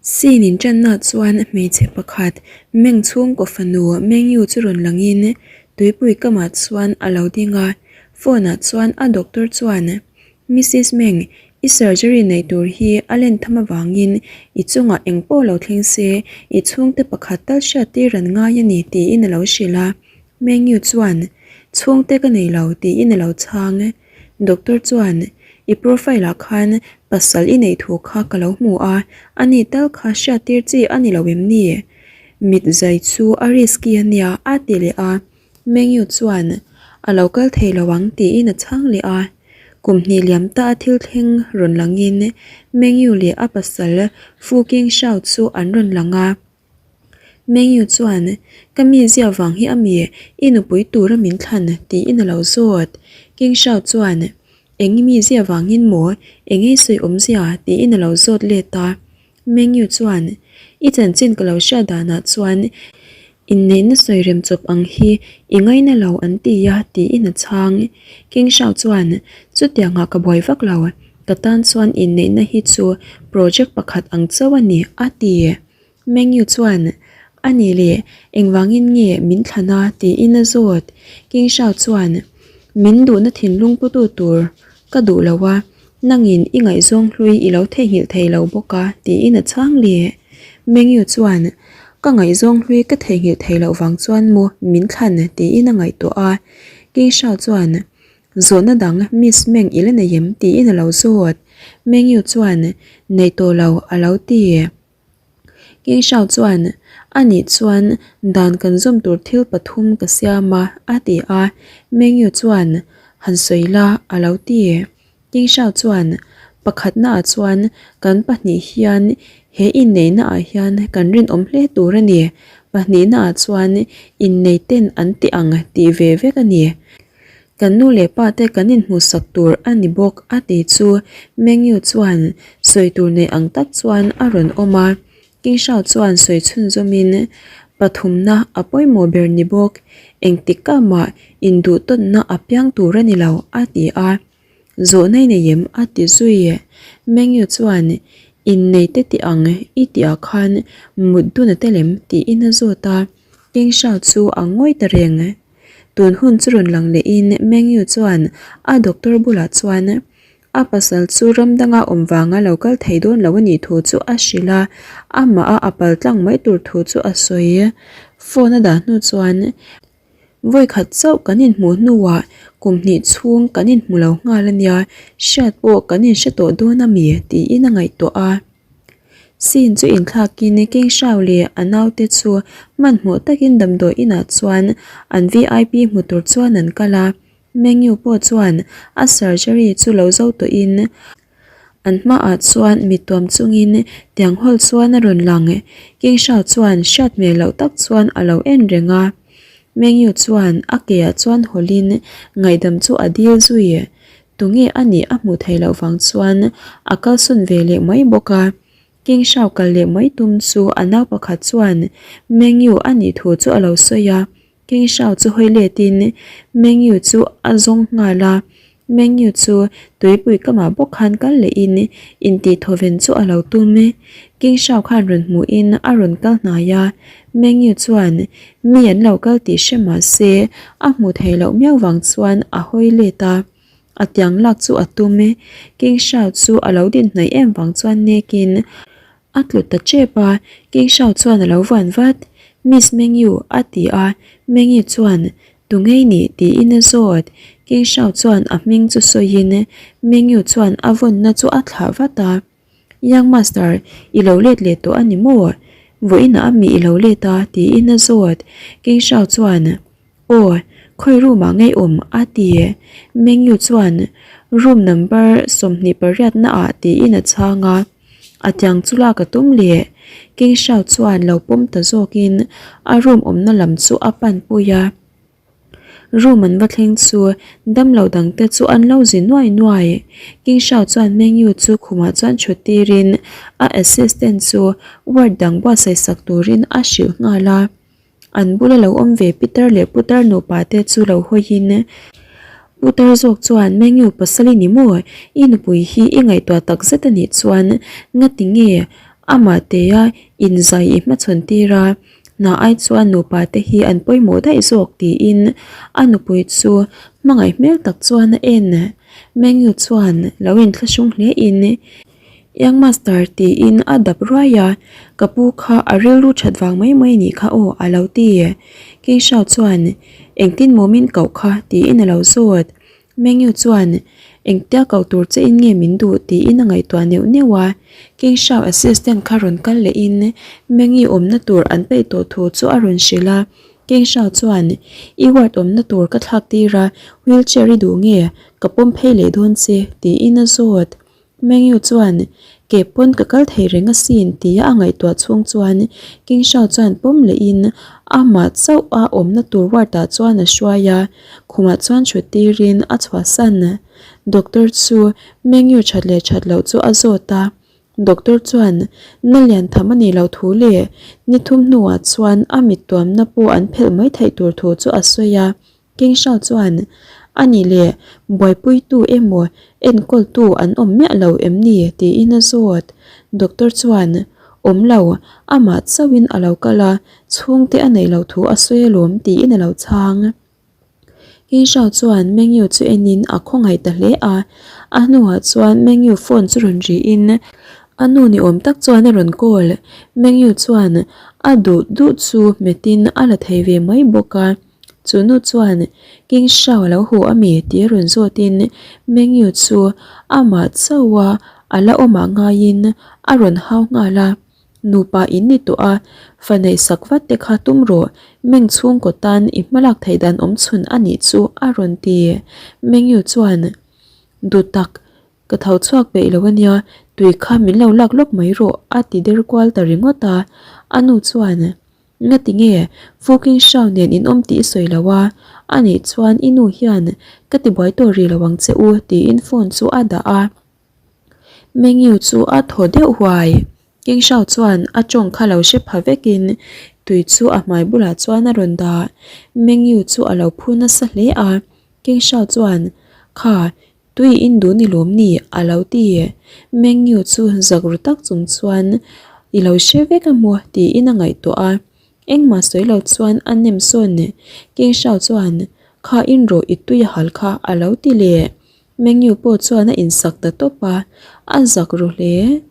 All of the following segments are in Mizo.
Scene inṭanna chuan hmeichhe pakhat Meng chhungkaw fanu Mengyu chu rawn langin tuipui kamah chuan a lo ding a, phone ah chuan a doctor chuan Missus Meng, i surgery neih tur hi a len tham avangin i chungah eng pawh lo thleng se i chhungte pakhat tal hriat tir an ngai a ni tiin a lo hrilh a, Mengyu chuan Chhungte ka nei lo tiin a lo chhang. Doctor chuan, I profile ah khan pasal i neih thu kha ka lo hmu a, ani tal kha hriattir chi a ni lo em ni? Mit zai chu a risky a nia a ti leh a, Mengyu chuan, A lo kal thei lo ang tiin a chhang leh a. Kum hnih liam ta a thil thleng rawn langin Mengyu leh a pasal Fu King Shao chu an rawn lang a. Mengyu chuan, Ka mi zia vang hi a mi, i nupui tura min thlan, tiin a lo zawt. King Shao chuan, Eng i mi zia vangin maw, eng ei sawi awmzia? tiin a lo zawt let a. Mengyu chuan, I chanchin ka lo hriat danah chuan inneihna sawi rem chawp ang hi i ngaina lo an ti a, tiin a chhang. King Shao chuan, Chutiangah ka buai vak lo, ka tan chuan inneihna hi chu project pakhat ang chauh a ni, a ti. Mengyu chuan, A nih leh, engvangin nge min thlan a? tiin a zawt. King Shao chuan, Min duhna thinlung putu tur ka duh lo a, nangin i ngaihzawng hlui i lo theihnghilh thei lo bawk a, tiin a chhang leh. Mengyu chuan, Ka ngaihzawng hlui ka theihnghilh thei loh vang chuan maw min thlan? tiin a ngaihtuah a. King Shao chuan, Zawhna dang Miss Meng i la nei em? tiin a lo zawt. Mengyu chuan, Nei tawh lo, a lo ti. King Shao chuan, A nih chuan dan kan zawm tur thil pathum ka siam a, a ti a. Mengyu chuan, Han sawi la, a lo ti. King Shao chuan, Pakhatnaah chuan kan pahnih hian he inneihnaah hian kan rinawm hle tur a ni. Pahnihnaah chuan inneiten an ti ang tih ve vek a ni. Kan nu leh pa te kan inhmuhsak tur a ni bawk a ti chu Mengyu chuan sawi tur nei ang tak chuan a rawn awm a, King Shao chuan sawi chhunzawmin pathumna a pawimawh ber ni bawk, engtik ka mah induhtawnna a piang tur a ni lo a ti a, zawhna i nei em a ti zui. Mengyu chuan innei te ti ang i tih ah khan mut dun a tel em tiin a zawt a, King Shao chu a ngawi ta reng. Tun hun chu rawn lang lehin Mengyu chuan a doctor bulah chuan a pasal chu ram danga awm vanga lo kal thei dawn lo a nih thu chu a hrilh a, amah a a pal tlang mai tur thu chu a sawi. Phone a dah hnu chuan vawi khat chauh kan inhmuh hnuah kum hnih chhung kan inhmu lo nghal a nia, hriat pawh kan inhre tawh dawn a mi tiin a ngaihtuah a. Scene chu inthlakin King Shao leh a naute chu hmanhmawh takin damdawi inah chuan an vip hmu tur chuan an kal a, Mengyu pawh chuan a surgery chu lo zo tawhin an hmaah chuan mit tuam chungin tiang hawl chuan a rawn lang. King Shao chuan hriat hmel loh tak chuan a lo en reng a, Mengyu chuan a ke ah chuan hawlhin ngaihdam chu a dil zui. Tunge a nih a hmuh theih loh vang chuan a kalsawn ve leh mai bawk a. King Shao kal leh mai tum chu a nau pakhat chuan Mengyu a nih thu chu a lo sawi a. King Shao chu hawi letin Mengyu chu a zawng nghal a. Mengyu chu tuipui kamah bawk khan kal lehin intihthaw-ven chu a lo tum. King Shao khan rawn hmuhin a rawn kal hnai a. Mengyu chuan mi an lo kal tih hre mah se a hmuh theih loh miau vang chuan a hawi let a, a tiang lak chu a tum e. King Shao chu a lo din hnaih em vang chuan nekin a tlu ta tep a, King Shao chuan a lo vuan vat. Miss Mengyu a ti a, Mengyu chuan Tungei nih tiin a zawt. King Shao chuan a hming chu sawiin Mengyu chuan a vawnna chu a thlah vat a. Young master, i lo let leh tawh a ni maw? Vawiinah a mi i lo let a? tiin a zawt. King Shao chuan, Aw, khawi room ah ngei awm? a ti. Meng Yu chuan, Room number 28 na ah tiin a chhang a. A tiang chu lak a tum leh. King Shao chuan lo pawm ta zawkin a room awmna lam chu a pan pui a. Room an va thleng chu damlo dang te chu an lo zi nuai nuai. King Shao chuan Meng Yu chu khumah chuan thut tirin a assistant chu ward dang buatsaih sak turin a hrilh nghal a. An bula lo awm ve Peter leh Putar nupa te chu lo hawiin Putar zawk chuan Meng Yu pasal i ni maw? I nupui hi i ngaihtuah tak zet a nih chuan ngati nge? Amah tea inzai i hmachhawn tir a, hna ai chuan nupa te hi an pawimawh daih zawk tiin a nupui chu hmangaih hmel tak chuan a en. Mengyu chuan lo inthlahrung hle in Young master tiin a dap ruai a, ka pu kha a rilru that vang mai mai nih kha aw a lo ti. King Shao chuan engtin maw min koh kha tiin a lo zawt. Mengyu chuan engtia koh tur che in nge min duh tiin a ngaihtuah neuh neuh a. King Shao assistant kha rawn kal leh in Mengyu awmna tur an peih tawh thu chu a rawn hrilh a. King Shao chuan i ward awmna tur ka thlak tir a, wheelchair i duh nge ka pawm phei leh dawn che tiin a zawt. Mengyu chuan, Ke pawn ka kal thei reng asin tia a ngaihtuah chhung chuan King Shao chuan pawm lehin amah chauh a awmna tur ward ah chuan a hruai a, khumah chuan thut tirin a chhuahsan. Doctor chu Mengyu that leh that loh chu a zawt a, Doctor chuan na lian tham a nih loh thu leh ni thum hnuah chuan a mit tuamna pawh an phelh mai theih tur thu chu a sawi a. King Shao chuan, A nih leh, buaipuitu emaw enkawltu an awm miah lo em ni? tiin a zawt. Doctor chuan, Awm lo, amah chauhin a lo kal a, chhungte a neih loh thu a sawi alawm tiin a lo chhang. King Shao chuan Mengyu chu enin a khawngaih ta hle a, a hnuah chuan Mengyu phone chu rawn rihin a nu ni awm tak chuan a rawn call. Mengyu chuan a duh duh chu hmetin a la thei ve mai bawk a. Chu nu chuan King Shao a lo haw a mi tih a rawn zawtin Mengyu chu amah chauha a la awmah ngaiin a rawn hau nghal a, Nupa in ni tawh a, fa neih sak vat te kha tum rawh, Meng chhungkaw tan i hmalak theih dan awm chhun a nih chu a rawn ti. Mengyu chuan Duhtak, ka tho chhuak peih lo a nia, tui kha min lo lak lawk mai rawh a ti der kual ta ringawt a, a nu chuan Ngati nge Fuking Shao nen in awm tih i sawi lo a, a nih chuan i nu hian ka ti buai tawh rih lo ang che u tiin phone chu a dah a. Mengyu chu a thaw deuh huai. King Shao chuan a tawng kha lo hre pha vekin tui chu a hmai bulah chuan a rawn dah. Mengyu chu a lo phu nasa hle a. King Shao chuan, Kha, Tui in duh ni lawm ni? a lo ti. Mengyu chu zak ru tak chung chuan I lo hre vek a maw? tiin a ngaihtuah a. Engmah sawi lo chuan a nem sawn. King Shao chuan, Kha in rawh i tui a hal kha a lo ti leh. Mengyu pawh chuan a insak ta tawp a, a zak ru hle.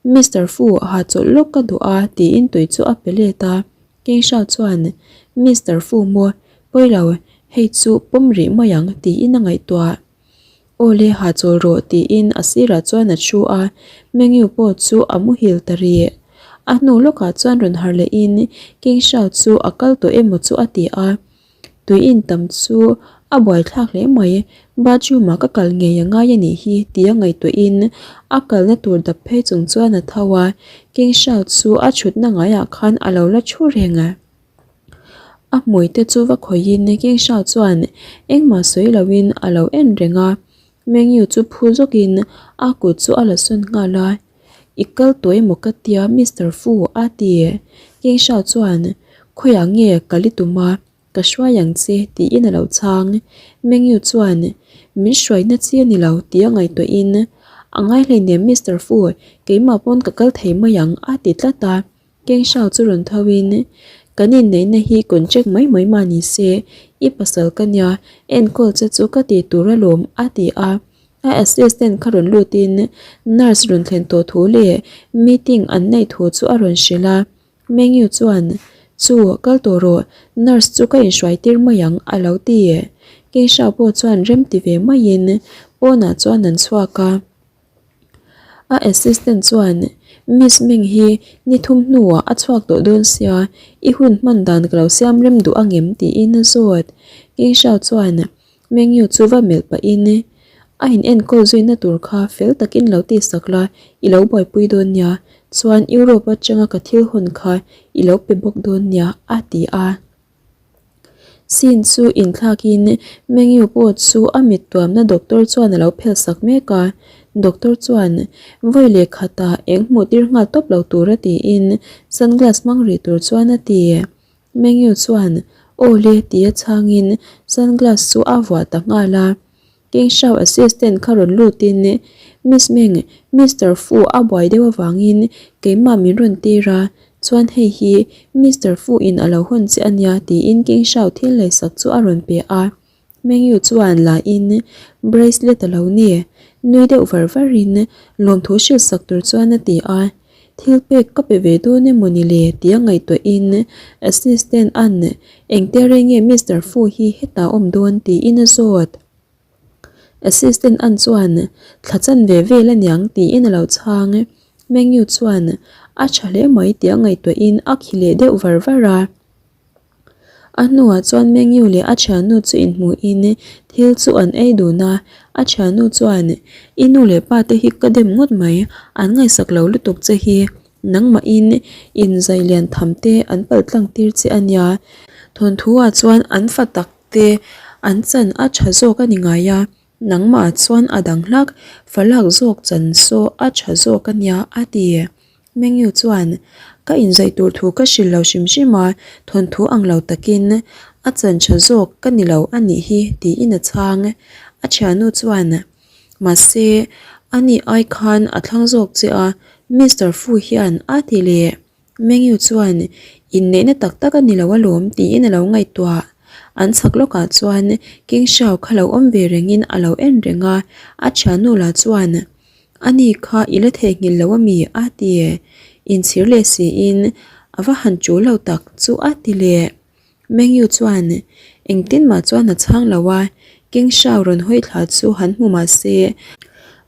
Mister Fu, ha chawlh lawk ka duh a tiin tui chu a pe let a. King Shao chuan, Mister Fu maw, pawi lo, hei chu pawm rih mai ang tiin a ngaihtuah. Aw le ha chawl rawh tiin a sirah chuan a thu a, Mengyu pawh chu a muhil ta rih. A hnu lawkah chuan rawn harh lehin King Shao chu a kal tawh emaw chu a ti a. Tui in tam chu a buaithlak hle mai, bathroom ah ka kal ngei a ngai a nih hi tia ngaihtuahin a kalna tur dap phei chung chuan a tho a, King Shao chu a thutna ngaiah khan a lo la thu reng a. A hmui te chu va khawihin King Shao chuan engmah sawi loin a lo en reng a, Mengyu chu phu zawkin a kut chu a la sawn nghal a, I kal tawh emaw ka tia Mister Fu a ti. King Shao chuan khawiah nge kal i tum a, ka hruai ang che tiin a lo chhang. Mengyu chuan min hruaina chi a ni lo tia ngaihtuahin a ngai hleinem Mister Fu keimah pawn ka kal thei mai ang a ti tlat a. Keng Shao chu rawn tho in, Kan inneihna hi contract mai mai mah ni se, i pasal ka nia, enkawl che chu ka ti tur alawm a ti a. A assistant kha rawn lut in nurse rawn thlen tawh thu leh meeting an neih thu chu a rawn hrilh a. Mengyu chuan, Chu, kal tawh rawh, nurse chu ka inhruai tir mai ang a lo ti. Keng Shao pawh chuan rem ti ve maiin pawnah chuan an chhuak a. A assistant chuan, Miss Meng hi ni thum hnuah a chhuak tawh dawn sia, i hun hman dan ka lo siam rem duh angem? tiin a zawt. King Shao chuan Meng Yu chu va melh pahin, A in enkawl zuina tur kha fel takin lo tihsak la, i lo buaipui dawn nia, chuan Europe atanga ka thil hawn kha i lo pe bawk dawn nia, a ti a. Scene chu inthlakin Mengyu pawh chu a mit tuamna doctor chuan a lo phelh sak mek a, doctor chuan vawi leh khatah eng hmuh tir nghal tawp lo tura tiin sunglass hmang rih tur chuan a ti. Mengyu chuan aw le tia chhangin sunglass chu a vuah ta nghal a. King Shao assistant kha rawn lutin Miss Meng, Mister Fu a buai deuh avangin keimah min rawn tir a, chuan hei hi Mister Fu in a lo hawn che ania tiin King Shao thil leisak chu a rawn pe a. Mengyu chuan la in bracelet a lo ni, nui deuh var var in lawmthu hrilh sak tur chuan a ti a. Thil pek ka pe ve dawn emaw ni le tia ngaihtuah in assistant an engtia rei nge Mister Fu hi hetah awm dawn tiin a zawt. Assistant an chuan thla chan ve vel aniang tiin a lo chhang. Mengyu chuan a tha hle mai tia ngaihtuah in a khi leh deuh var var a. A hnuah chuan Mengyu leh a thiannu chu inhmuhin thil chu an ei dun a, a thiannu chuan, I nu leh pa te hi ka dem ngawt mai, an ngaihsak lo lutuk che hi, nangmahin inzai lian tham te an palh tlang tir che a nia. Thawnthu ah chuan an fa tak te an chan a tha zawk a ni ngai a, nangmah chuan a dang hlak, fa lak zawk chan saw a tha zawk a nia a ti. Mengyu chuan, Ka inzaih tur thu ka hrilh lo hrim hrim a, thawnthu ang lo takin a chan tha zawk ka ni lo a nih hi tiin a chhang. A thiannu chuan, Mahse, ani ai khan a thlang zawk che a, Mister Fu hian a ti leh. Mengyu chuan, Inneihna tak tak a ni lo alawm tiin a lo ngaihtuah. An chhak lawkah chuan King Shao kha lo awm ve rengin a lo en reng a, a thiannu lah chuan, Ani kha i la theihnghilh lo ami? a ti. Inchhir leh siin a va han tul lo tak chu a ti leh. Mengyu chuan engtin mah chuan a chhang lo a, King Shao rawn hawi thla chu han hmu mah se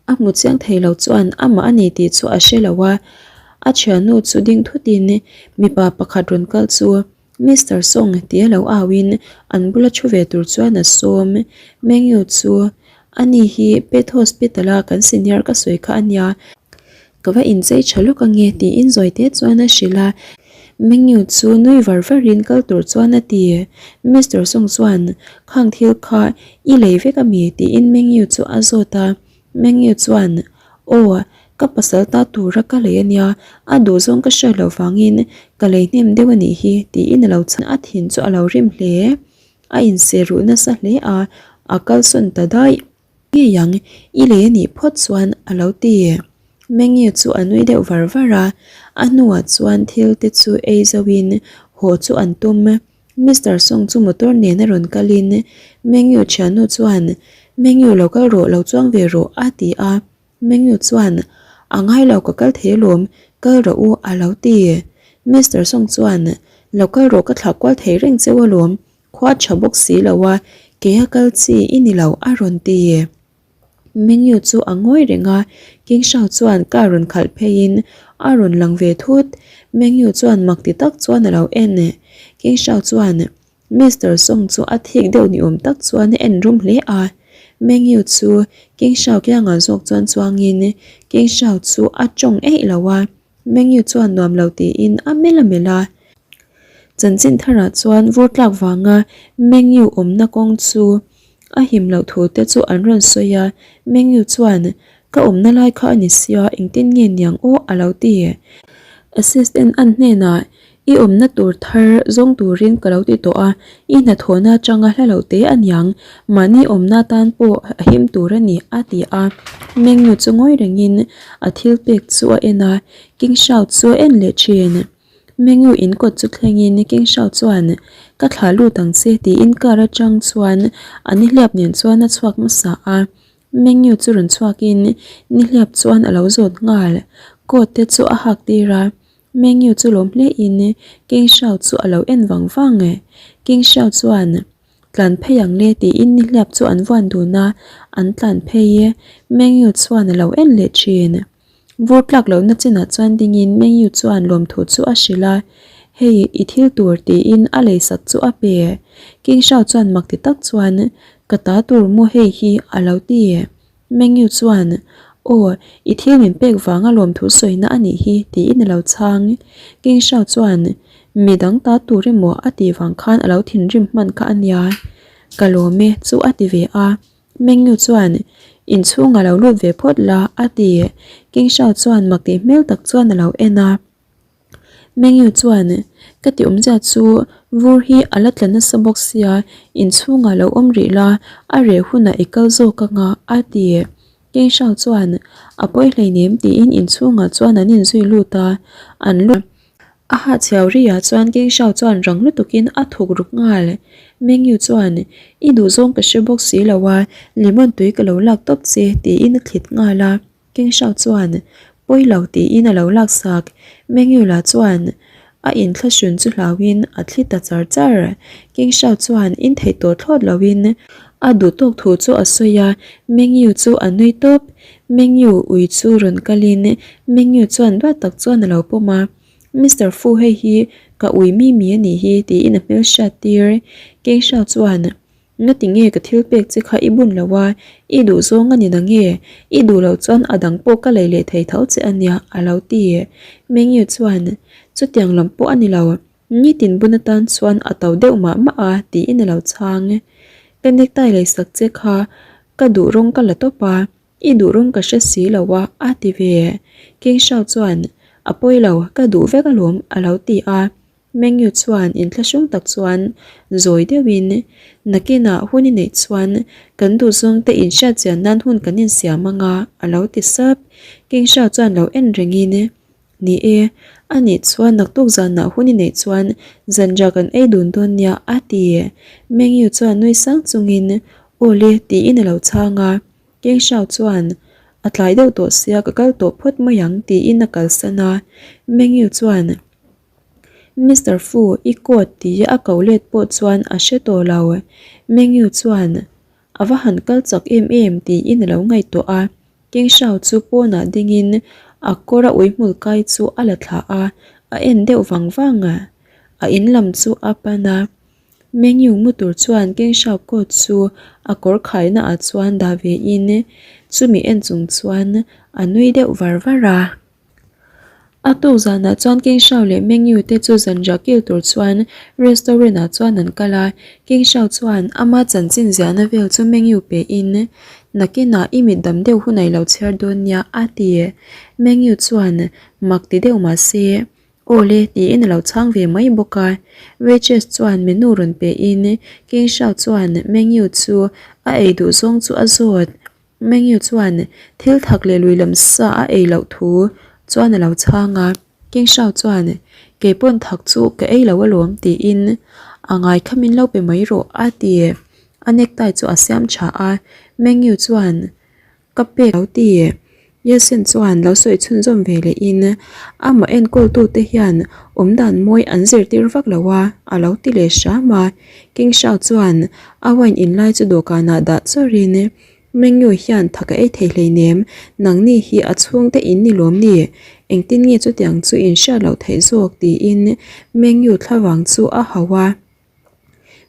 a hmu chiang thei lo chuan amah a ni tih chu a hre lo a, a thiannu chu ding thutin mipa pakhat rawn kal chu Mister Song tia lo auin an bula thu ve tur chuan a sawm. Mengyu chu ani hi Pet Hospital a kan senior ka sawi kha ania, ka va inchei tha lawk ange tiin zawi te chuan a hrilh a. Mengyu chu nui var varin kal tur chuan a ti. Mister Song chuan khang thil kha i lei vek ami tiin Mengyu chu a zawt a. Mengyu chuan, Aw, ka pasal ta tura ka lei ania, a duhzawng ka hriat loh vangin ka lei hnem deuh a nih hi, tiin a lo chhan. A thin chu a lo rim hle. A inseh ruh nasa hle a, a kalsawn ta daih. Ngei ang, i lei a nih phawt chuan a lo ti. Mengyu chu a nui deuh var var a, a hnuah chuan thil te chu ei zoin haw chu an tum. Mister Song chu motor nen a rawn kalin Mengyu thiannu chuan, Mengyu lo kal rawh, lo chuang ve rawh, a ti a. Mengyu chuan, A ngai lo ka kal thei alawm, kal rawh u, a lo ti. Mister Song chuan, Lo kal rawh ka thlak kual thei reng cheu alawm, khua tha bawk si lo a, keia kal chi i ni lo, a rawn ti. Mengyu chu a ngawi reng a, King Shao chuan car rawn khalh pheiin a rawn lang ve thut. Mengyu chuan mak ti tak chuan a lo en. King Shao chuan Mister Song chu a thik deuh ni awm tak chuan a en rum hle a. Mengyu chu King Shao kiangah zawk chuan chuangin King Shao chu a tawng eih lo a. Mengyu chuan nuam lo tiin a melh a melh a. Chanchin tharah chuan vur tlak vanga Mengyu awmna kawng chu a him loh thu te chu an rawn sawi a. Mengyu chuan, Ka awmna lai kha a ni sia, engtin nge niang aw a lo ti. Assistant an hnenah, I awmna tur thar zawng turin ka lo ti tawh a, i hnathawhna atanga hla lo te a niang, mahni awmna tan pawh a him tur a ni, a ti a. Mengnu chu ngawi rengin a thil pek chu a en a, King Shao chu a en leh thin. Mengnu in kawt chu thlengin King Shao chuan, Ka thlah lut ang che, tiin car atang chuan a nihliap nen chuan a chhuak hmasa a. Mengnu chu rawn chhuakin nihliap chuan a lo zawt nghal, coat te chu a hak tir a. Mengyu chu lawm hle in King Shao chu a lo en vang vang e. King Shao chuan, Tlan phei ang le tiin nihliap chu an vuan dun a, an tlan phei e. Mengyu chuan a lo en leh thin. Vur tlak lohna chinah chuan dingin Mengyu chuan lawmthu chu a hrilh a, Hei, i thil tur tiin a leisak chu a pe. King Shao chuan mak ti tak chuan, Ka ta tur maw hei hi a lo ti. Mengyu chuan, Aw, i thil min pek vanga lawmthu sawina a nih hi, tiin a lo chhang. King Shao chuan, Mi dang ta tur emaw a tih vang khan a lo thinrim hman kha a nia. Ka lawm e, chu a ti ve a. Mengyu chuan, Inchhungah lo lut ve phawt la, a ti. King Shao chuan mak tih hmel tak chuan a lo en a. Mengyu chuan, Ka ti awmzia chu vur hi a la tla nasa bawk sia, inchhungah lo awm rih la, a reh hunah i kal zawk anga, a ti. Kengshao chuan, A pawi hleinem tiin inchhungah chuan an inzui lut a, an lut. A hahchhiau riah chuan Kengshao chuan rang lutukin a thuk ruk nghal. Mengyu chuan, I duhzawng ka hre bawk si lo a, lemon tui ka lo lak tawp che, tiin a thlit nghal a. Kengshao chuan, Pawi lo tiin a lo laksak. Mengyu lah chuan a inthlahrun chu hlauhin a thli ta char char. Kengshao chuan in theih tawh thlawt loin a duh tawk thu chu a sawi a, Mengyu chu a nui tawp. Mengyu ui chu rawn kalin Mengyu chuan duat tak chuan a lo pawm a, Mister Fu hei hi ka ui mi mi a nih hi tiin a hmelhriat tir. Kengshao chuan Ngati nge ka thil pek che kha i bun lo a, i duh zawng a ni na nge? I duh loh chuan a dang pawh ka lei leh thei tho che a nia, a lo ti. Mengyu chuan, Chutiang lam pawh a ni lo, nitin bun atan chuan a to deuh mah mah a, tiin a lo chhang. Ka necktie lei sak che kha ka duh rawng ka la tawp a, i duh rawng ka hre si lo a, a ti ve. King Shao chuan, A pawi lo, ka duh vek alawm, a lo ti a. Mengyu chuan inthlahrung tak chuan zawi deuhin, Nakinah hun i neih chuan kan duhzawngte inhriatchian nan hun kan insiam ang a, a lo ti sap. Kingsha chuan lo en rengin, Ni e, a nih chuan naktuk zanah hun i neih chuan zanriah kan ei dun dawn nia, a ti. Mengyu chuan nui sang chungin, Aw le, tiin a lo chhang a. Kengshao chuan, A tlai deuh tawh sia ka kal tawh phawt mai ang, tiin a kalsan a. Mengyu chuan, Mister Fu, i coat tia a ko let pawh chuan a hre tawh lo. Mengyu chuan a va han kal chak em em tiin a lo ngaihtuah a. King Shao chu pawnah dingin a kawr a uihmul kai chu a la thlah a, a en deuh vang vang a. A in lam chu a pan a. Mengyu mu tur chuan King Shao coat chu a kawr khaina ah chuan dah ve in chumi en chung chuan a nui deuh var var a. A tuk zanah chuan King Shao leh Meng Yu te chu zanriah kil tur chuan restaurant ah chuan an kal a, King Shao chuan ama chanchin ziahna vel chu Meng Yu pe in, Nakinah i mit dam deuh hun a i lo chhiar dawn nia a ti. Meng Yu chuan mak ti deuh mah se, Aw le tiin a lo chhang ve mai bawk a. Waitress chuan menu rawn pe in King Shao chuan Meng Yu chu a ei duh zawng chu a zawt. Mengyu chuan thil thak leh lui lam sa a ei loh thu chuan a lo chhang a, King Shao chuan kei pawn thak chu ka ei lo alawm tiin a ngai kha min lo pe mai rawh a ti. A necktie chu a siam tha a, Mengyu chuan ka pek lo ti. Yeltsin chuan lo sawi chhunzawm ve leh in amah enkawl tute hian awmdan mawi an zirtir vak lo a, a lo ti leh hram a. King Shao chuan a wine in lai chu dawhkanah dah chawrhin Mengyu hian tha ka ei thei hleinem, nangni hi a chhungte in ni lawm ni? Engtin nge chutiang chu in hriat loh theih zawk? tiin Mengyu thlavang chu a hauh a.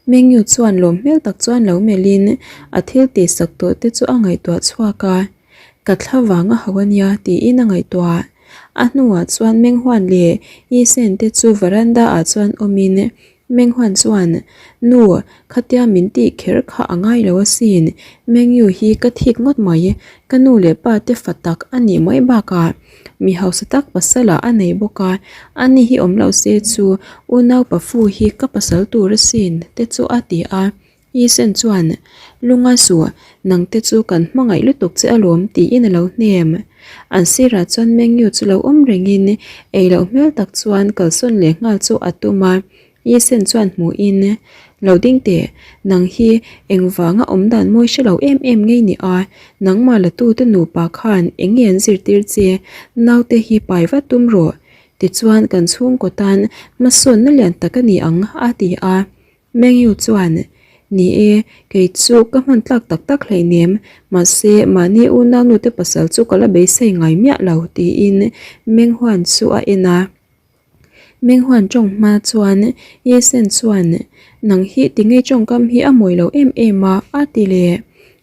Mengyu chuan lawm hmel tak chuan lo melhin a thil tih sak tawh te chu a ngaihtuah chhuak a, Ka thlavang a hauh a nia tiin a ngaihtuah. A hnuah chuan Menghuan leh Yisen te chu veranda ah chuan awmin Menghuan chuan, Nu, khatia min tih kher kha a ngai lo asin, Mengyu hi ka thik ngawt mai, ka nu leh pa te fa tak a nih mai bakah Mi hausa tak pasal ah a nei bawk a, ani hi awm lo se chu unau pafu hi ka pasal tur asin te chu a ti a. Yisen chuan, Lunga suh, nang te chu kan hmangaih lutuk che alawm tiin a lo hnem. An sirah chuan Mengyu chu lo awm rengin ei loh hmel tak chuan kalsawn leh nghal chu a tum a. Yisen chuan hmuhin, Lo ding teh, nang hi engvanga awm dan mawi hre lo em em ngei ni a, nangmah la tute nupa khan eng nge an zirtir che, naute hi pai vat tum rawh, tichuan kan chhungkaw tan hmasawnna lian tak a ni ang, a ti a. Mengyu chuan, Ni e, kei chu ka hman tlak tak tak hleinem, mahse mahni unau nute pasal chu ka la beisei ngai miah lo, tiin Menghuan chu a en a. Menghuan tawng hma chuan Yesen chuan, Nang hi tinge tawngkam hi a mawi lo em em a? a ti leh.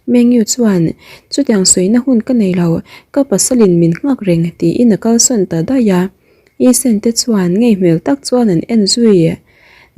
Mengyu chuan, Chutiang sawina hun ka nei lo, ka pasalin min nghak reng tiin a kalsawn ta daih a. Yesen te chuan ngei hmel tak chuan an en zui.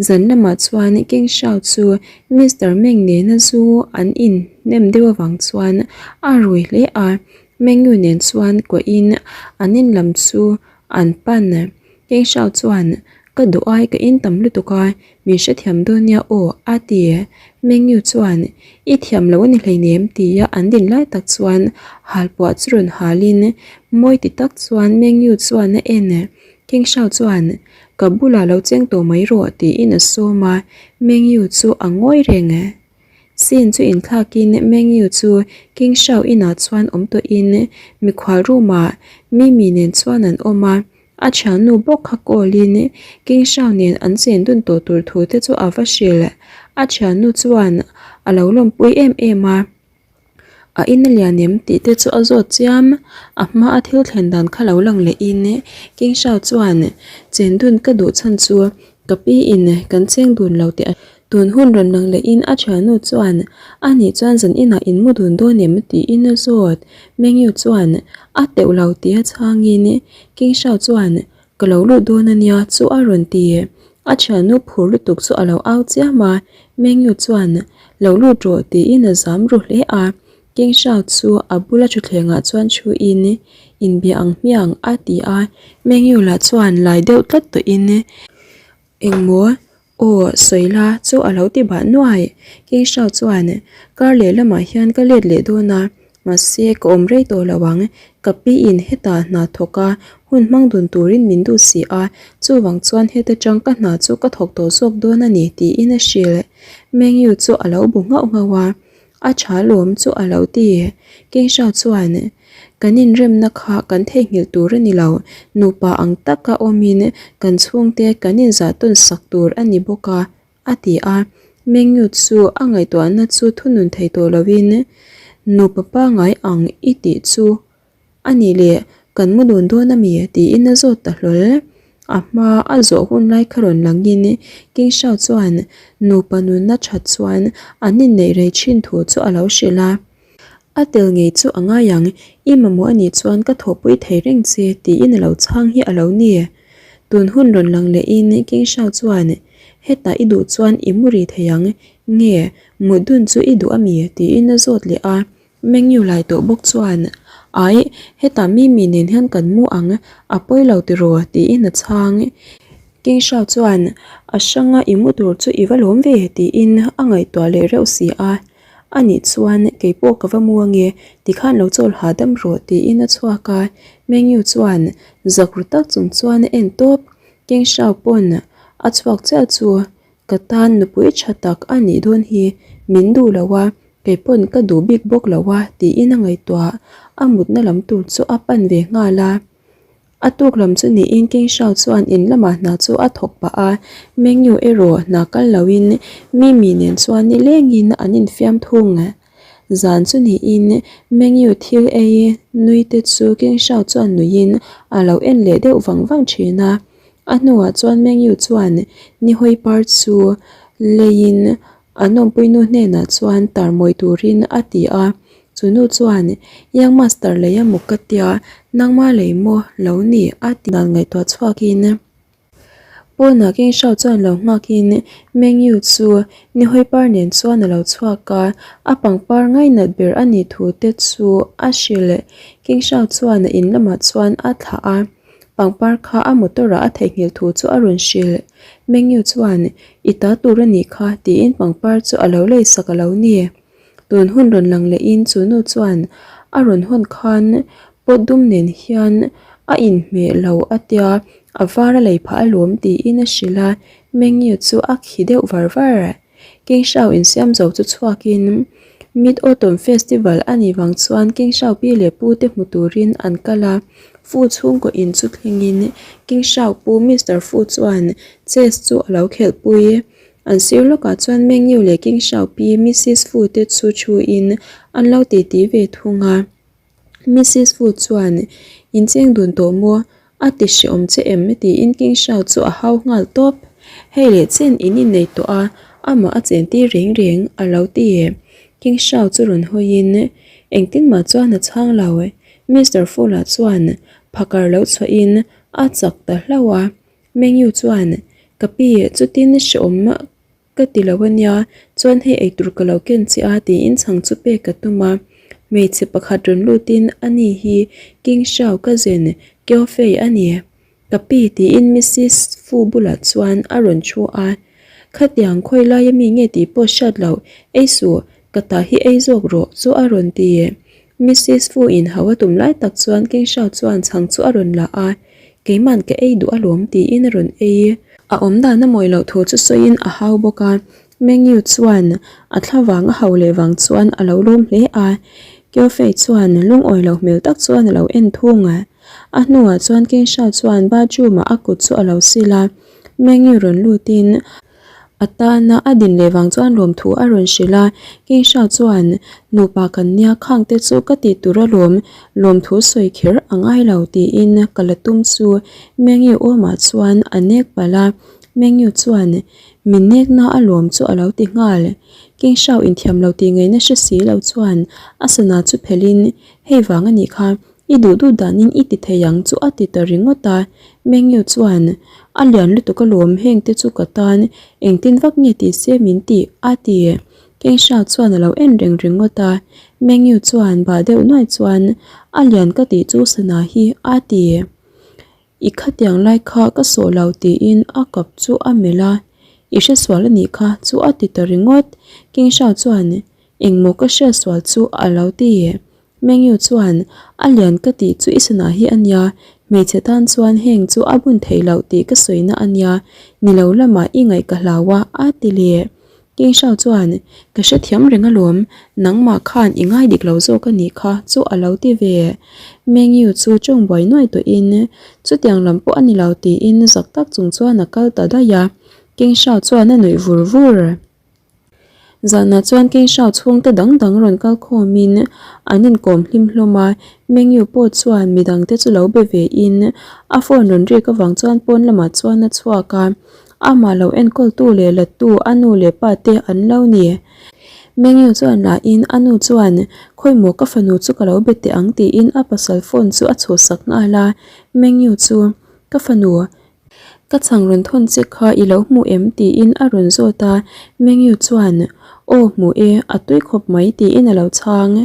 Zan lamah chuan King Shao chu Mister Meng nena zu an in hnem deuh avang chuan a rui hle a. Mengyu nen chuan kuahin an in lam chu An pan. King Shao chuan, Ka duh ai ka in tam lutuk a, min hrethiam dawn nia aw, a ti. Meng Yu chuan, I thiam lo a ni hleinem tia an din lai tak chuan halpuah chu rawn halin mawi ti tak chuan Meng Yu chuan a en. King Shao chuan, Ka bulah lo cheng tawh mai rawh tiin a sawm a, Meng Yu chu a ngawi reng. Scene chu inthlakin Meng Yu chu King Shao inah chuan awm tawhin mikhual room ah Mimi nen chuan an awm a, a thiannu bawk kha call in King Shao nen an chen dun tawh tur thu te chu a va hrilh. A thiannu chuan a lo lawmpui em em a. A in a lian em tih te chu a zawt chiam. A hma a thil thlen dan kha lo lang leh in King Shao chuan chen dun ka duh chhan chu ka pi in kan cheng dun lo tih a tun hun rawn lang leh in a thiannu chuan a nih chuan zan inah in mu dun dawn em tiin a zawt. Mengyu chuan a teuh lo tih a chhang in King Shao chuan ka lo lut dawn a nia chu a rawn ti. A thiannu phur lutuk chu a lo au chiam a, Mengyu chuan lo lut rawh tiin a zam ru hle a. King Shao chu a bula thutthlengah chuan thuin inbia ang hmiang a ti a. Mengyu lah chuan lai deuh tlat tawhin engmaw aw sawi la chu a lo ti bah nuai. King Shao chuan kar leh lamah hian ka let leh dawn a, Mahse, ka awm rei tawh lo ang. Ka pi in hetah hna thawk a, hun hmang dun turin min duh si a, chuvang chuan heta tang ka hna chu ka thawk tawh zawk dawn a ni tiin a hrilh. Mengyu chu a lo bu nghauh nghauh a, A tha lawm chu a lo ti. Kengsha chuan, Kan inremna kha kan theihnghilh tur a ni lo, nupa ang taka awmin kan chhungte kan inzahtawn sak tur a ni bawk a, A ti a, Mengyu chu a ngaihtuahna chu thunun thei tawh loin, Nupa pangai ang i tih chu a nih leh kan mu dun dawn a mi? tiin a zawt ta hlawl. A hma a zawh hun lai kha rawn langin King Shao chuan nupa nunna that chuan an inneih rei thin thu chu a lo hrilh a. A tel ngei chu a ngai ang, i mamawh a nih chuan ka thawhpui thei reng che tiin a lo chhang hi a lo ni. Tun hun rawn lang lehin King Shao chuan, Hetah i duh chuan i mu ri thei ang, nge mut dun chu i duh a mi? tiin a zawt leh a. Mengyu lai tawh bawk chuan, Aih, hetah Mimi nen hian kan mu ang, a pawi lo tiraw? tiin a chhang. King Shao chuan, A hranga i mu tur chu i va lawm ve? tiin a ngaihtuah leh reuh si a. A nih chuan kei pawh ka va mu ange, tikhan lo chawl hahdam rawh tiin a chhuak a, Mengyu chuan zak ru tak chung chuan a en tawp. King Shao pawn a chhuak chiah chu ka tan nupui tha tak a nih dawn hi, min duh lo a, kei pawn ka duh bik bawk lo a tiin a ngaihtuah, a mutna lam tur chu a pan ve nghal a. A tuk lam chu niin King Shao chuan in lamah hna chu a thawk pah a, Mengyu erawh hna kal loin Mimi nen chuan nilengin an infiam thung. Zan chu niin Mengyu thil ei nui te chu King Shao chuan nuiin a lo en leh deuh vang vang thin a. A hnuah chuan Mengyu chuan Nihawi par chu leiin An awmpuinu hnenah chuan tar mawi turin a ti a, chu nu chuan, Young Master lei a muk ka tia, nangma lei maw lo ni a ti dan ngaihtuah chhuakin pawnah King Shao chuan lo nghakin Meng Yu chu Nihawi par nen chuan a lo chhuak a, a pangpar ngainat ber a nih thu te chu a hrilh. King Shao chuan a in lamah chuan a thlah a. Pangpar kha a motor ah a theihnghilh thu chu a rawn hrilh. Mengyu chuan, I ta tur a nih kha, tiin pangpar chu a lo lei sak a lo ni. Tun hun rawn lang lehin chu nu chuan a rawn hawn khan pot dum nen hian a inhmeh lo a tia, a var a lei phah alawm tiin a hrilh a, Mengyu chu a khi deuh var var. King Shao insiam zo chu chhuakin Mid-Autumn Festival a nih vang chuan King Shao pi leh pu te hmu turin an kal a, Fu chhungkaw in chu thlengin King Shao pu Mister Fu chuan chess chu a lo khelhpui. An sir lawkah chuan Meng Yu leh King Shao pi Missis Fu te chu thuin an lo titi ve thung a. Missis Fu chuan, In cheng dun tawh maw? A ti hreawm che em? tiin King Shao chu a hau nghal tawp. Hei leh chen in innei tawh a, amah a chen tir reng reng, a lo ti. King Shao chu rawn hawiin, Engtin mah chuan a chhang lo. Mister Fu lah chuan phakar lo chhuahin a chak ta hlauh a. Meng Yu chuan, Ka pi, chutin hreawm Ka ti lo a nia, chuan hei eitur ka lo ken che a tiin chhang chu pek ka tum a. Hmeichhe pakhat rawn lutin a ni hi King Shao cousin Kyo Fei a ni. Ka pi tiin Missis Fu bulah chuan a rawn thu a, Khatiang khawi laia mi nge tih pawh hriat loh, ei suh, ka ta hi ei zawk rawh chu a rawn ti. Missis Fu in hau a tum lai tak chuan King Shao chuan chhang chu a rawn la a, Keiman ka ei duh alawm tiin a rawn ei. A awm dan a mawi loh thu chu sawiin a hau bawk a, Mengyu chuan a thla vang a hau leh vang chuan a lo lawm hle a, Kyo Fei chuan lungawi lo hmel tak chuan a lo en thung a. A hnuah chuan King Shao chuan bathroom ah a kut chu a lo sil a, Mengyu rawn lutin a tana a din leh vang chuan lawmthu a rawn hrilh a, King Shao chuan nupa kan nia khang te chu ka tih tur alawm, lawmthu sawi kher a ngai lo tiin ka la tum chu Mengyu awmah chuan a nek palh a, Mengyu chuan Min nekna a lawm chu a lo ti nghal. King Shao inthiam lo tih ngaihna hre si lo chuan a sana chu phelhin, Hei vang a nih kha, i duh duh danin i ti thei ang chu a ti ta ringawt a. Mengyu chuan, A lian lutuk alawm heng te chu ka tan, engtin vak nge ti se min tih? a ti. King Shao chuan a lo en reng ringawt a. Mengyu chuan bah deuh nuai chuan, A lian ka tih chu sana hi, a ti. I khatiang lai kha ka sawh lo tiin a kap chu a melh a, I hresual a nih kha chu a ti ta ringawt. King Shao chuan, Engmaw ka hriatsual chu a lo ti. Mengyu chuan, A lian ka tih chu i sana hi a nia, hmeichhe tan chuan heng chu a bun theih loh tih ka sawina a nia, ni lo lamah i ngaih ka hlau a, a ti leh. King Shao chuan, Ka hrethiam reng alawm, nangmah khan i ngai dik lo zawk a nih kha, chu a lo ti ve. Meng Yu chu tawng buai nuai tawhin, Chutiang lam pawh a ni lo tiin zak tak chung chuan a kal ta daih a. King Shao chuan a nuih vur vur. Zanah chuan King Shao chhungte dang dang rawn kal khawmin an inkawm hlim hlawm a, Meng Yu pawh chuan midangte chu lo be vein a phone rawn rik avang chuan pawn lamah chuan a chhuak a. Amah lo enkawltu leh lattu a nu leh pa te an lo ni. Mengyu chuan lahin a nu chuan, Khawimaw ka fanu chu ka lo be teh ang tiin a pasal phone chu a chhuhsak nghal a. Mengyu chu, Ka fanu, ka chhang rawn thawn che kha i lo hmu em? tiin a rawn zawt a. Mengyu chuan, Aw hmu e, a tui khawp mai tiin a lo chhang.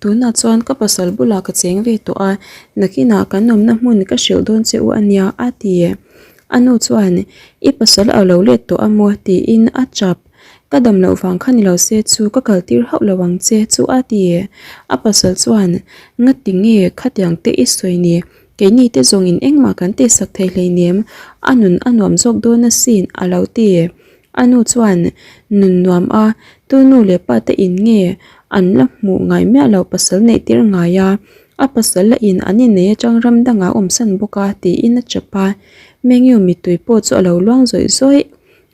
Tunah chuan ka pasal bulah ka cheng ve tawh a, nakinah kan awmna hmun ka hrilh dawn che u a nia a ti. A nu chuan, I pasal a lo let tawh a maw? tiin a chap. Ka dam loh vang kha ni lo se chu ka kal tir hauh lo ang che chu a ti. A pasal chuan, Ngati nge khatiang te i sawi ni? Keini te zawngin engmah kan tihsak thei hleinem, a nun a nuam zawk dawn asin a lo ti. A nu chuan, Nun nuam a, tu nu leh pa te in nge an la hmuh ngai miah loh pasal neih tir ngai a, A pasal la in an innei atang ram dangah a awmsan bawk a tiin a chap a, Mengyu mittui pawh chu a lo luang zawih zawih.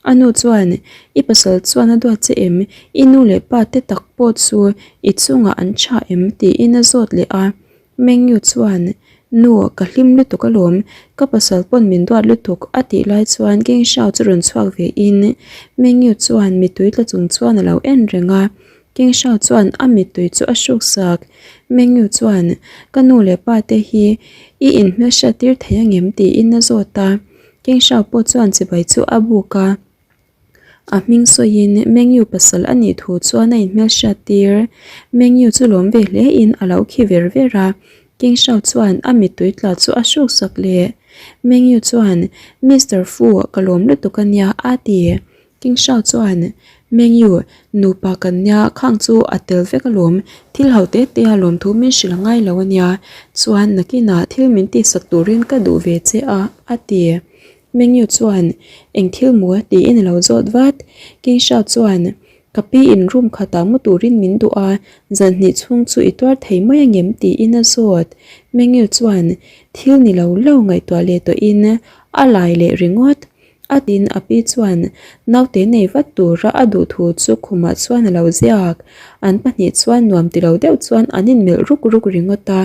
A nu chuan, I pasal chuan a duat che em? I nu leh pa te tak pawh chu i chungah an tha em? tiin a zawt leh a. Mengyu chuan, Nu, ka hlim lutuk alawm, ka pasal pawn min duat lutuk a tih lai chuan King Shao chu rawn chhuak ve in Mengyu chuan mittui tla chung chuan a lo en reng a. King Shao chuan a mittui chu a hruk sak. Mengyu chuan, Ka nu leh pa te hi i inhmelhriat tir thei angem? tiin a zawt a. King Shao pawh chuan chibai chu a buk a. A hming sawiin Mengyu pasal a nih thu chuan a inhmelhriat tir. Mengyu chu lawm ve hle in a lo khi ver ver a. King Shao chuan a mittui tla chu a hruk sak leh. Mengyu chuan, Mister Fu, ka lawm lutuk a nia, a ti. King Shao chuan, Mengyu, nupa kan nia, khang chu a tel vek alawm, thil ho te te a lawmthu min hrilh a ngai lo a nia, chuan nakinah thil min tihsak turin ka duh ve che a, a ti. Mengyu chuan, Eng thil maw? tiin a lo zawt vat. King Shao chuan, Ka pi in room khatah mu turin min duh a, zan hnih chhung chu i tuar thei mai angem? tiin a zawt. Mengyu chuan, Thil ni lo lo ngaihtuah leh tawhin a lai leh ringawt. A tin a pi chuan naute nei vat tura a duh thu chu khumah chuan a lo ziak. An pahnih chuan nuam ti lo deuh chuan an inmelh ruk ruk ringawt a.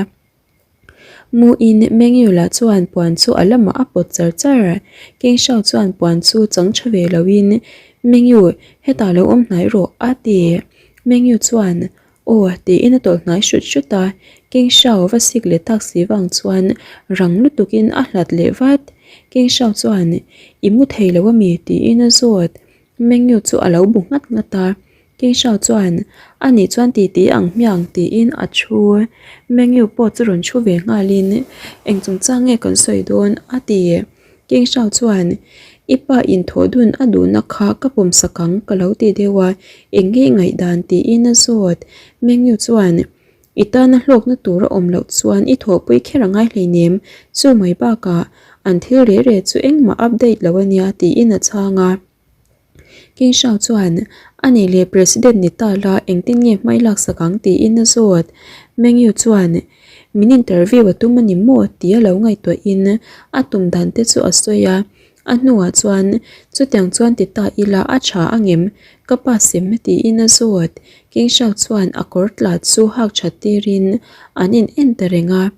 Muin Mengyu-la chuan puan chu a lamah a pawt char char. King Shao chuan puan chu chang tha ve loin, Mengyu, hetah lo awm hnai rawh, a ti. Mengyu chuan Aw, tiin a tawlh hnai hrut hrut a, King Shao va sik leh tak si vang chuan rang lutukin a hlat leh vat. King Shao chuan, I mu thei lo ami? tiin a zawt. Mengyu chu a lo bu nghat nghat a. King Shao chuan, A nih chuan titi ang hmiang tiin a thu. Mengyu pawh chu rawn thu ve nghalin, Eng chungchang nge kan sawi dawn? a ti. King Shao chuan, I pa inthawh dun a duhna kha ka pawmsak ang ka lo ti deuh a, eng nge i ngaihdan tiin a zawt. Mengyu chuan, I tana hlawkna tur a awm loh chuan i thawhpui kher a ngai hleinem, chu mai bakah an thil re re chu engmah update lo a nia tiin a chhang a. King Shao chuan, A nih leh President ni ta la engtin nge hmai laksak ang tiin a zawt. Meng Yu chuan, Min interview a tum a ni maw? tia lo ngaihtuahin a tum dan te chu a sawi a. A hnuah chuan, Chutiang chuan ti ta ila a tha angem? Ka pa sem tiin a zawt. King Shao chuan a kawr tla chu hak that tirin an in en ta reng a.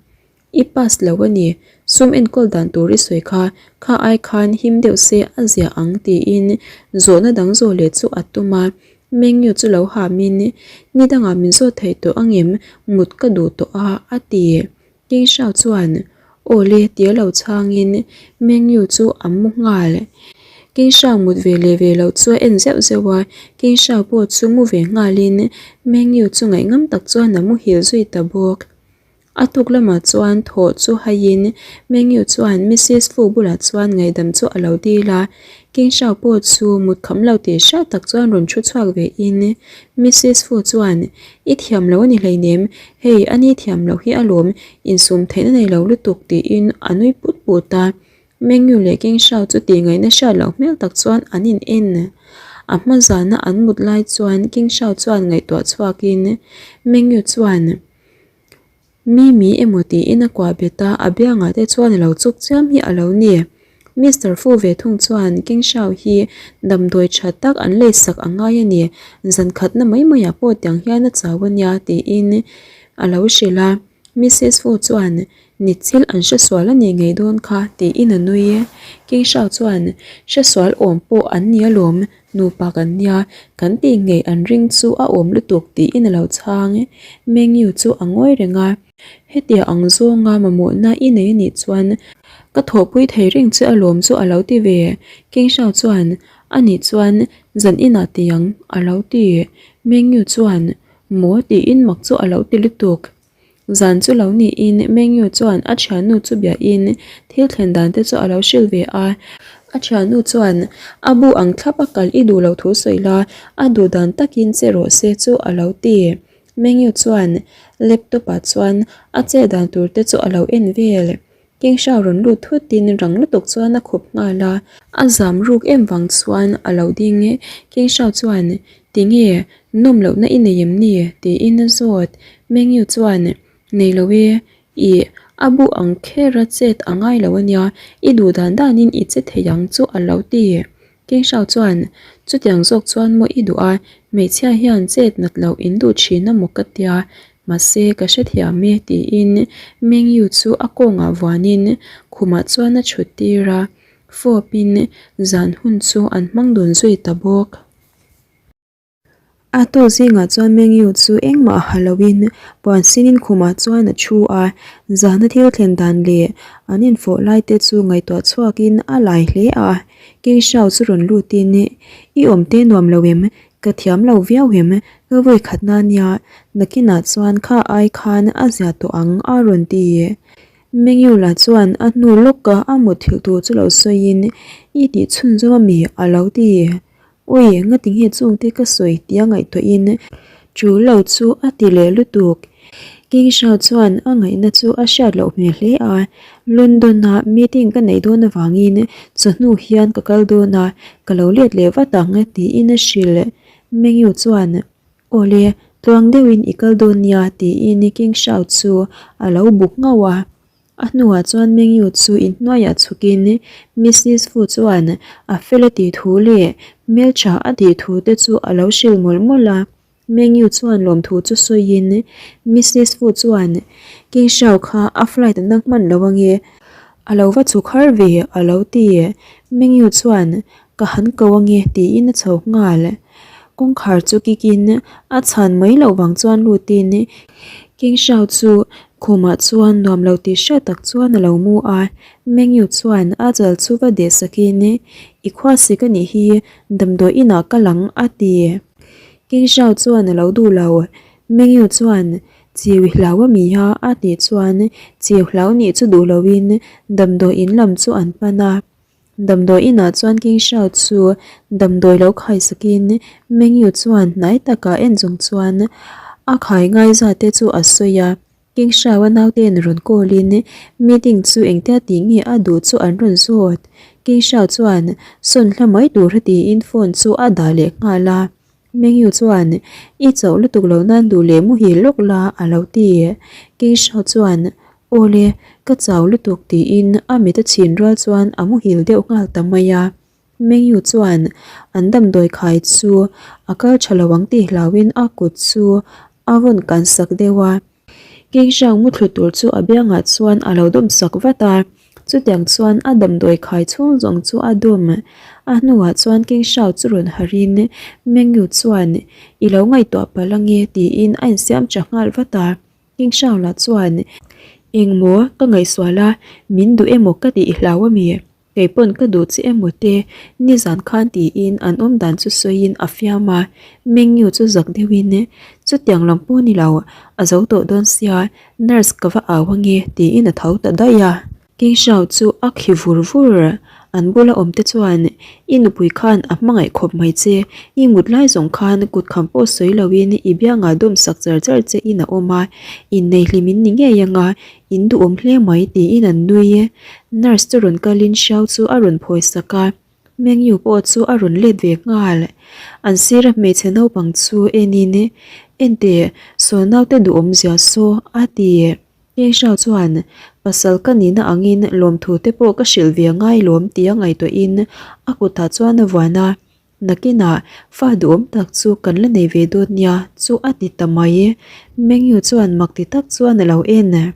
I pass lo a ni, sum enkawl dan tur i sawi kha, kha ai khan him deuh se a zia ang tiin zawhna dang zawh leh chu a tum a. Mengyu chu lo hamin, Ni dangah min zawt thei tawh angem, mut ka duh tawh a, a ti. King Shao chuan, Aw le tia lo chhangin Mengyu chu a mu nghal. King Shao mut ve leh ve loh chu a en zeuh zeuh a, King Shao pawh chu mu ve nghalin Mengyu chu ngaihngam tak chuan a muhil zui ta bawk. A tuk lamah chuan thawh chu haiin Mengyu chuan Missis Fu bulah chuan ngaihdam chu a lo dil a, King Shao pawh chu mut kham lo tih hriat tak chuan rawn thu chhuak ve in Missis Fu chuan I thiam lo a ni hleinem, hei a ni thiam loh hi alawm, insum theihna nei lo lutuk tiin a nui put put a. Mengyu leh King Shao chu tih ngaihna hriat loh hmel tak chuan an in en. A hma zana an mut lai chuan King Shao chuan ngaihtuah chhuakin Mengyu chuan Mimi emaw tiin a kuah bet a, a biangah te chuan a lo chuk chiam hi a lo ni. Mister Fu ve thung chuan King Shao hi damdawi tha tak an leisak a ngai a ni, zan khatna mai maiah pawh tiang hian a chau a nia tiin a lo hrilh a. Missus Fu chuan Ni thil an hresual a nih ngei dawn kha tiin a nui. King Shao chuan Hresual awm pawh an ni alawm, Nupa kan nia, kan tih ngei an ring chu a awm lutuk tiin a lo chhang. Mengyu chu a ngawi reng a, Hetia ang zawnga mamawhna i nei anih chuan ka thawhpui thei reng che alawm chu a lo ti ve. King Shao chuan, Anih chuan zan inah ti ang a lo ti. Mengyu chuan, Maw tiin mak chu a lo ti lutuk. Zan chu lo niin Mengyu chuan a thiannu chu biahin thil thlen dan te chu a lo hrilh ve a. A thiannu chuan a bu ang thlap a kal i duh lo thu sawi la, a duh dan takin che rawh se chu a lo ti. Mengyu chuan laptop ah chuan a che dan tur te chu a lo en vel. King Shao rawn lut thutin rang lutuk chuan a khup nghal a. A zam ruk em vang chuan a lo ding e. King Shao chuan, Tinge, nawm lohna i nei em ni? tiin a zawt. Meng Yu chuan, Nei lo e, ih, a bu ang kher a chet a ngai lo a nia, i duh dan danin i che thei ang chu a lo ti. King Shao chuan, Chutiang zawk chuan maw i duh a, hmeichhia hian chet nat loh in duh thin a maw ka tia, mahse ka hrethiam e tiin Meng Yu chu a kawngah vuanin khumah chuan a chhut tir a, fawpin zan hun chu an hmang dun zui ta bawk. A tu zingah chuan Mengyu chu engmah ha loin puan sinin khumah chuan a thu a, zahna thil thlen dan leh an infawh lai te chu ngaihtuah chhuakin a lai hle a. King Shao chu rawn lutin, I awm te nuam lo em? Ka thiam lo viau em? Ka vawi khatna nia, nakinah chuan kha ai khan a zia tawh ang a rawn ti. Mengyu lah chuan a hnu lawka a mutthilh tur chu lo sawiin, I tih chhunzawm ami? a lo ti. Ui, ngati nge chungte ka sawi tia ngaihtuahin tul lo chu a ti leh lutuk. King Shao chuan a ngaihna chu a hriat loh hmel hle a, London-a meeting ka neih dawn avangin chawhnu hian ka kal dawn a, ka lo let leh vat ang tiin a hrilh. Mengyu chuan, Awle, tluang deuhin i kal dawn nia tiin King Shao chu a lo buk ngauh a. A hnuah chuan Mengyu chu inhnuaiah chhukin Missis Fu chuan a fel a tih thu leh hmeltha a tih thu te chu a lo hrilh mawlh mawlh a. Mengyu chuan lawmthu chu sawiin Missis Fu chuan King Shao kha a flight a nang hman lo ange, a lo va chhuk har ve a lo ti. Mengyu chuan Ka han ko ange tiin a chho nghal. Kawngkhar chu kikin a chhan mai loh vang chuan lutin King Shao chu khumah chuan nuam lo tih hriat tak chuan a lo mu a. Mengyu chuan a chal chu va deh sakin I khuasik a nih hi damdawi inah ka lang a ti. King Shao chuan a lo duh lo. Meng Yu chuan, Chiu i hlau a mi a? a tih chuan chiu hlau nih chu duh loin damdawi in lam chu an pan a. Damdawi inah chuan King Shao chu damdawi lo khai sakin Meng Yu chuan hnai takah en chung chuan a khai ngai zat te chu a sawi a. King Shao-a naute'n rawn call in meeting chu engtia tih nge a duh chu an rawn zawt. King Shao chuan sawn hla mai tur a tiin phone chu a dah leh nghal a. Meng Yu chuan I chauh lutuk lo nan duh leh muhil lawk la a lo ti. King Shao chuan Aw le, ka chau lutuk tiin a mit a chhin rual chuan a muhil deuh nghal ta mai a. Meng Yu chuan an damdawi khai chu a kal tha lo ang tih hlauhin a kut chu a vawn kan sak deuh a. King Xiao muthlu tur chu a biangah chuan a lo dawm sak vat a, chutiang chuan a damdawi khai chhung zawng chu a dawm. A hnuah chuan King Xiao chu rawn harhin Meng Yu chuan I lo ngaihtuah palh ange tiin a insiam tha nghal vat a. King Xiao lah chuan Engmaw ka ngaihsual a, min duh emaw ka tih i hlau ami? Kei pawn ka duh che emaw te, nizan khan tiin an awm dan chu sawiin a fiam a, Mengyu chu zak deuhin, Chutiang lam pawh ni lo, a zo tawh dawn sia, nurse ka va au ange tiin a tho ta daih a. King Shao chu a khi vur vur, an bula awm te chuan, I nupui khan a hmangaih khawp mai che, i mut lai zawng khan kut kham pawh sawi loin i biangah dawm sak char char che in a awm a, innei hlim in ni ngei anga In duhawm hle mai tiin an nui. Nurse chu rawn kalin Xiao chu a rawn phawi sak a, Meng Yu pawh chu a rawn let ve nghal. An sira hmeichhe naupang chu enin, Enteh, saw naute duhawm zia saw, a ti. Eng Xiao chuan, Pasal ka nihna angin lawmthu te pawh ka hrilh ve ngai lawm tia ngaihtuahin a kutah chuan a vuan a. Nakinah fa duhawm tak chu kan la nei ve dawn nia chu a ti ta mai. Mengyu chuan mak ti tak chuan a lo en.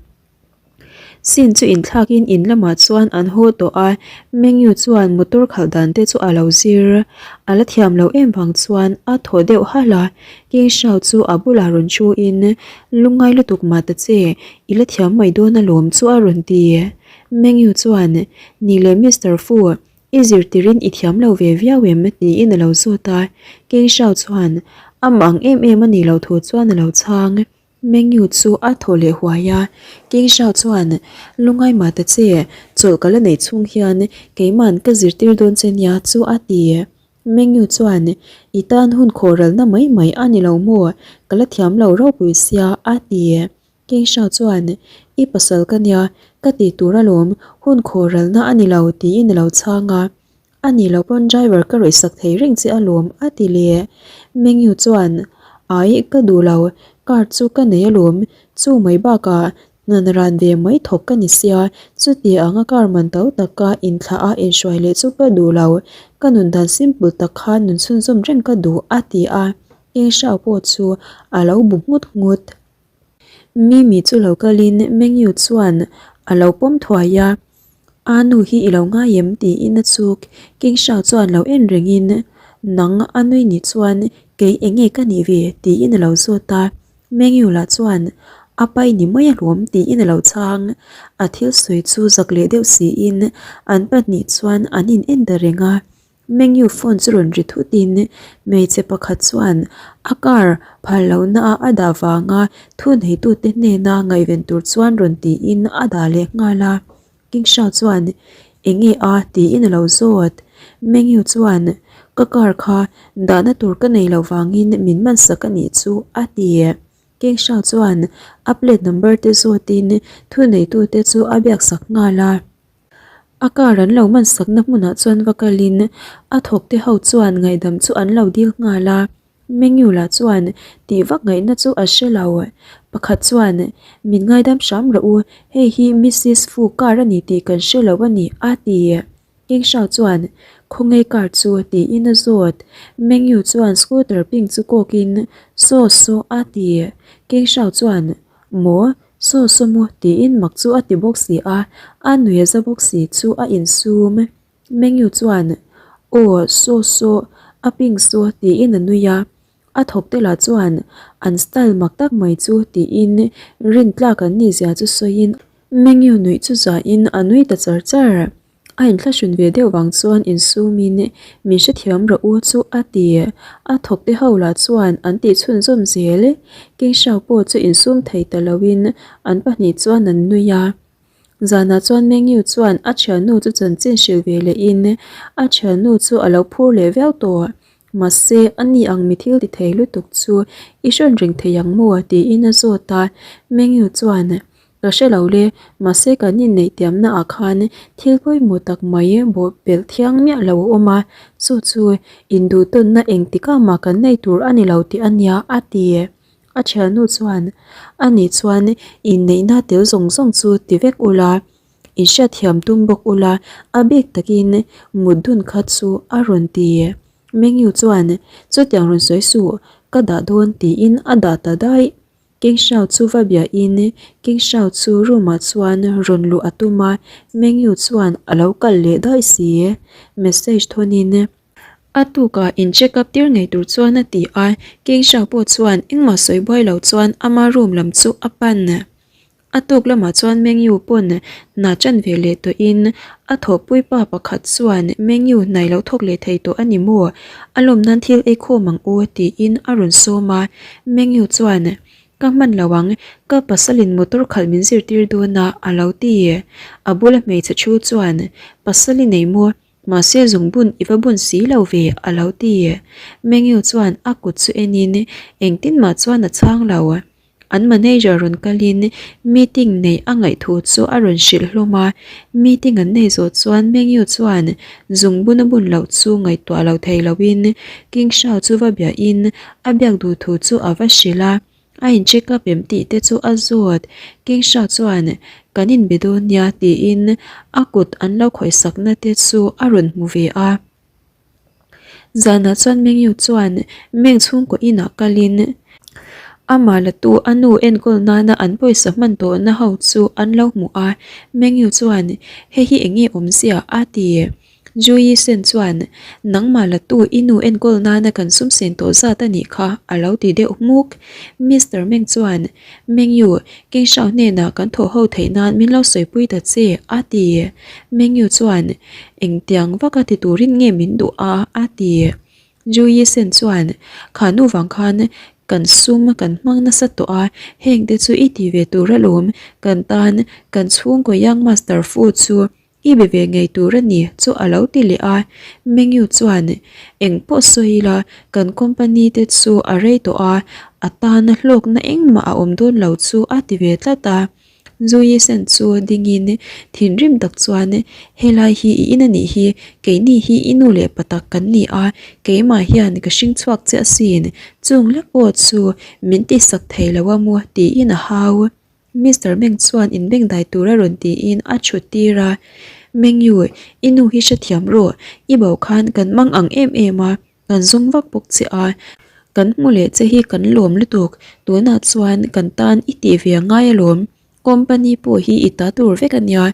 Sin chu inthlakin in lamah chuan an haw tawh a, Mengyu chuan motor khalh dan te chu a lo zir. A la thiam lo em vang chuan a thaw deuh halh a, King Shao chu a bulah rawn thu in, Lungngai lutuk mah ta che, i la thiam mai dawn alawm chu a rawn ti. Mengyu chuan, Ni le Mister Fu, I zirtirin i thiam lo ve viau em? tiin a lo zawt a, King Shao chuan amah ang em em a nih loh thu chuan a lo chhang. Meng Yu chu a thaw leh huai a, King Shao chuan Lungai mah ta che, chawlh ka la neih chhung hian keiman ka zirtir dawn che nia chu a ti. Meng Yu chuan I tan hun khawhralna mai mai a ni lo maw, ka la thiam lo ropui sia a ti. King Shao chuan, I pasal ka nia, ka tih tur alawm, hun khaw ralna a ni lo, tiin a lo chhang a. A ni lo pawn driver ka rawih sak thei reng che alawm, a ti leh. Meng Yu chuan, Ai, ka duh lo, car chu ka nei alawm, chu mai bakah hna ran ve mai thawk ka ni sia, chuti anga car man to taka inthlah a inhruai leh chu ka duh lo, ka nun dan simple tak khan nun chhunzawm reng ka duh, a ti a. King Shao pawh chu a lo bu nghut nghut. Mimi chu lo kalin Mengyu chuan a lo pawm thuai a, A nu hi i lo ngai em? tiin a chuk. King Shao chuan lo en rengin, Nang a nui ni chuan kei eng nge ka nih ve? tiin a lo zawt a. Mengyu lah chuan, A pai ni mai alawm tiin a lo chhang. A thil sawi chu zak leh deuh siin an pahnih chuan an in en ta reng a. Mengyu phone chu rawn ri thut in hmeichhe pakhat chuan a car phal lohna a a dah vanga thuneitute hnena ngaihven tur chuan rawn tiin a dah leh nghal a. King Shao chuan eng nge a tiin a lo zawt. Mengyu chuan ka car kha dahna tur ka nei loh vangin min man sak a nih chu a ti. King Shao chuan a plate number te zawtin thuneitute chu a biak sak nghal a. A car an lo man sakna hmunah chuan va kalin a thawkte ho chuan ngaihdam chu an lo dil nghal a, Mengyu lah chuan tih vak ngaihna chu a hre lo. Pakhat chuan, Min ngaidam hram rawh u, hei hi Missis Fu car a ni tih kan hre lo a ni, a ti. King Shao chuan, Khawnge car chu? tiin a zawt. Mengyu chuan scooter pink chu kawkin, Saw saw a ti. King Shao chuan, Maw? Saw saw maw tiin mak chu a ti bawk si a, a nui a za bawk si chu a insum. Mengyu chuan, Aw, saw saw, a pink saw tiin a nui a. A thawk te lah chuan an style mak tak mai chu tiin rin tlak an nih zia chu sawiin Mengyu nuih chu zahin a nui ta char char. A inthlahrun ve deuh vang chuan insumin min hrethiam rawh u chu a ti. A thawkte ho lah chuan an tih chhunzawm zel. Kingshau pawh chu insum thei ta loin an pahnih chuan an nui a. Zanah chuan Mengyu chuan a thiannu chu chanchin hrilh ve lehin a thiannu chu a lo phur leh viau tawh. Mahse, ani ang mi thil ti thei lutuk chu i hrawn reng thei ang maw? tiin a zawt a. Mengyu chuan, Ka hre lo le, mahse kan inneih tiamna ah khan thil pawimawh tak mai bawh pelh thiang miah lo a awm a, chu chu induhtawnna engtikah mah kan nei tur a ni lo tih a nia, a ti. A thiannu chuan, Ani chuan inneihna tel zawng zawng chu ti vek ula, inhriatthiam tum bawk ula, a bik takin mut dun kha chu a rawn ti. Mengyu chuan, Chutiang rawn sawi suh, ka dah dawn tiin a dah ta daih. King Shao chu va biahin King Shao chu room ah chuan rawn luh a tum a, Mengyu chuan a lo kal leh daih si. Message thawnin a tukah in check up tir ngei tur chuan a ti a, King Shao pawh chuan engmah sawi buai lo chuan ama room lam chu a pan. A tuk lamah chuan Mengyu pawn hna chan ve leh tawhin a thawhpui pa pakhat chuan Mengyu hnai lo thawk leh thei tawh a ni maw? A lawm nan thil ei khawm ang u tiin a rawn sawm a. Mengyu chuan, Ka hman lo ang, ka pasalin motor khalh min zirtir dawn a a lo ti. A bula hmeichhe thu chuan, Pasal i nei maw? Mahse zungbun i va bun si lo ve, a lo ti. Mengyu chuan a kut chu enin engtin mah chuan a chhang lo. An manager rawn kalin meeting neih a ngaih thu chu a rawn hrilh hlawm a, meeting an nei zawh chuan Mengyu chuan zungbun a bun loh chu ngaihtuah lo thei loin King Shao chu va biahin a biak duh thu chu a va hrilh a, a in check up em tih te chu a zawt. King Shao chuan kan inbe dawn nia tiin a kut an lo khawihsakna te chu a rawn hmu ve a. Zanah chuan Mengyu chuan Meng chhungkaw inah kalin amah latu a nu enkawl nana an pawisa hman tawhna ho chu an lo hmu a, Mengyu chuan hei hi eng nge awmzia a ti. Juyi Sen chuan nangmah latu i nu enkawl nana kan sum sen tawh zat a nih kha a lo ti deuh hmuk. Mister Meng chuan Mengyu, Kingshao hnenah kan thawh ho theih nan min lo sawipui ta che a ti. Mengyu chuan Engtiang vaka ti turin nge min duh a? a ti. Juyi Sen chuan, Kha nu vang khan kan sum kan hmang nasa tawh a, heng te chu i ti ve tur alawm, kan tan kan chhungkaw Young Master Fu chu i be ve ngei tur a ni chu a lo ti leh a. Mengyu chuan, Eng pawh sawi ila, kan company te chu a rei tawh a, a tana hlawkna engmah a awm dawn lo chu a ti ve tlat a. Zuyi Sen chu dingin thinrim tak chuan, Helai hi i in a nih hi, keini hi i nu leh pa tak kan ni a, keimah hian ka hring chhuak che asin, chung lek pawh chu min tihsak thei lo a maw tiin a hau. Mister Meng chuan inbengdai tura rawn tiin a chhut tir a, Mengyu, i nu hi hrethiam rawh, i bo khan kan mang ang em em a, Kan zawng vak bawk che a, kan hmu leh che hi kan lawm lutuk, tunah chuan kan tan i tih ve a ngai alawm, company pawh hi i ta tur vek a nia,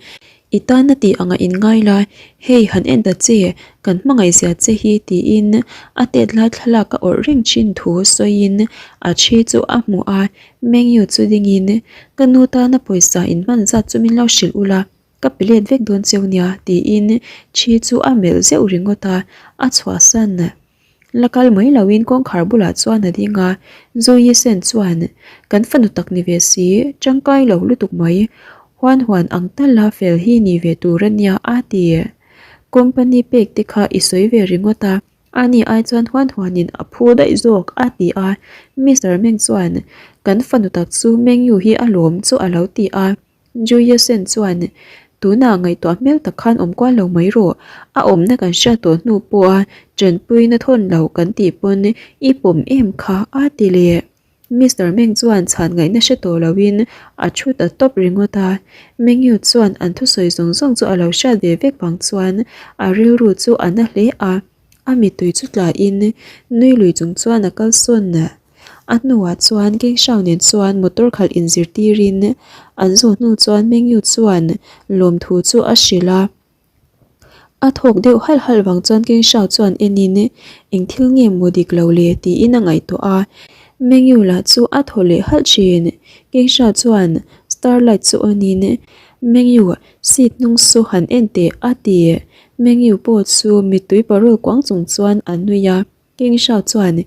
i tan a tih anga in ngai la, hei han en ta che, kan hmangaihzia che hi tiin a tet lai thlalak a awrh reng thin thu sawiin a thi chu a hmu a, Mengyu chu dingin ka nu tana pawisa in hman zat chu min lo hrilh ula. Ka pe let vek dawn cheu nia tiin thi chu a melh zeuh ringawt a, a chhuahsan. La kal mai loin kawngkhar bulah chuan a ding a, Zoe Sen chuan, Kan fanu tak ni ve si, tangkai lo lutuk mai, huan huan ang tala fel hi ni ve tur a nia a ti. Company pek te kha i sawi ve ringawt a, ani ai chuan huan huanin a phu daih zawk a ti a, Mister Meng chuan, Kan fanu tak chu Meng Yu hi a lawm chu a lo ti a. Juliusen chuan, Tunah ngaihtuah hmel tak khan awm kual lo mai rawh. A awmna kan hriat tawh hnu pawha tanpuina thawn lo kan tih pawn i pawm em kha a ti leh. Mister Meng chuan chhan ngaihna hre tawh loin a thu ta tawp ringawt a. Mengyu chuan an thusawi zawng zawng chu a lo hriat ve vek vang chuan a rilru chu a na hle a. A mittui chu tlain nui lui chung chuan a kalsawn. A hnuah chuan Kengshao nen chuan motor khalh inzirtirin an zawh hnu chuan Mengyu chuan lawmthu chu a hrilh a. A thawk deuh halh halh vang chuan Kengshao chuan enin eng thil nge maw dik lo le tiin a ngaihtuah a. Mengyu lah chu a thaw leh halh thin. Kengshao chuan starlight chu awnin. Mengyu, seat hnung saw han en teh a ti. Mengyu pawh chu mittui parawl kuang chung chuan a nui a. King Shao chuan,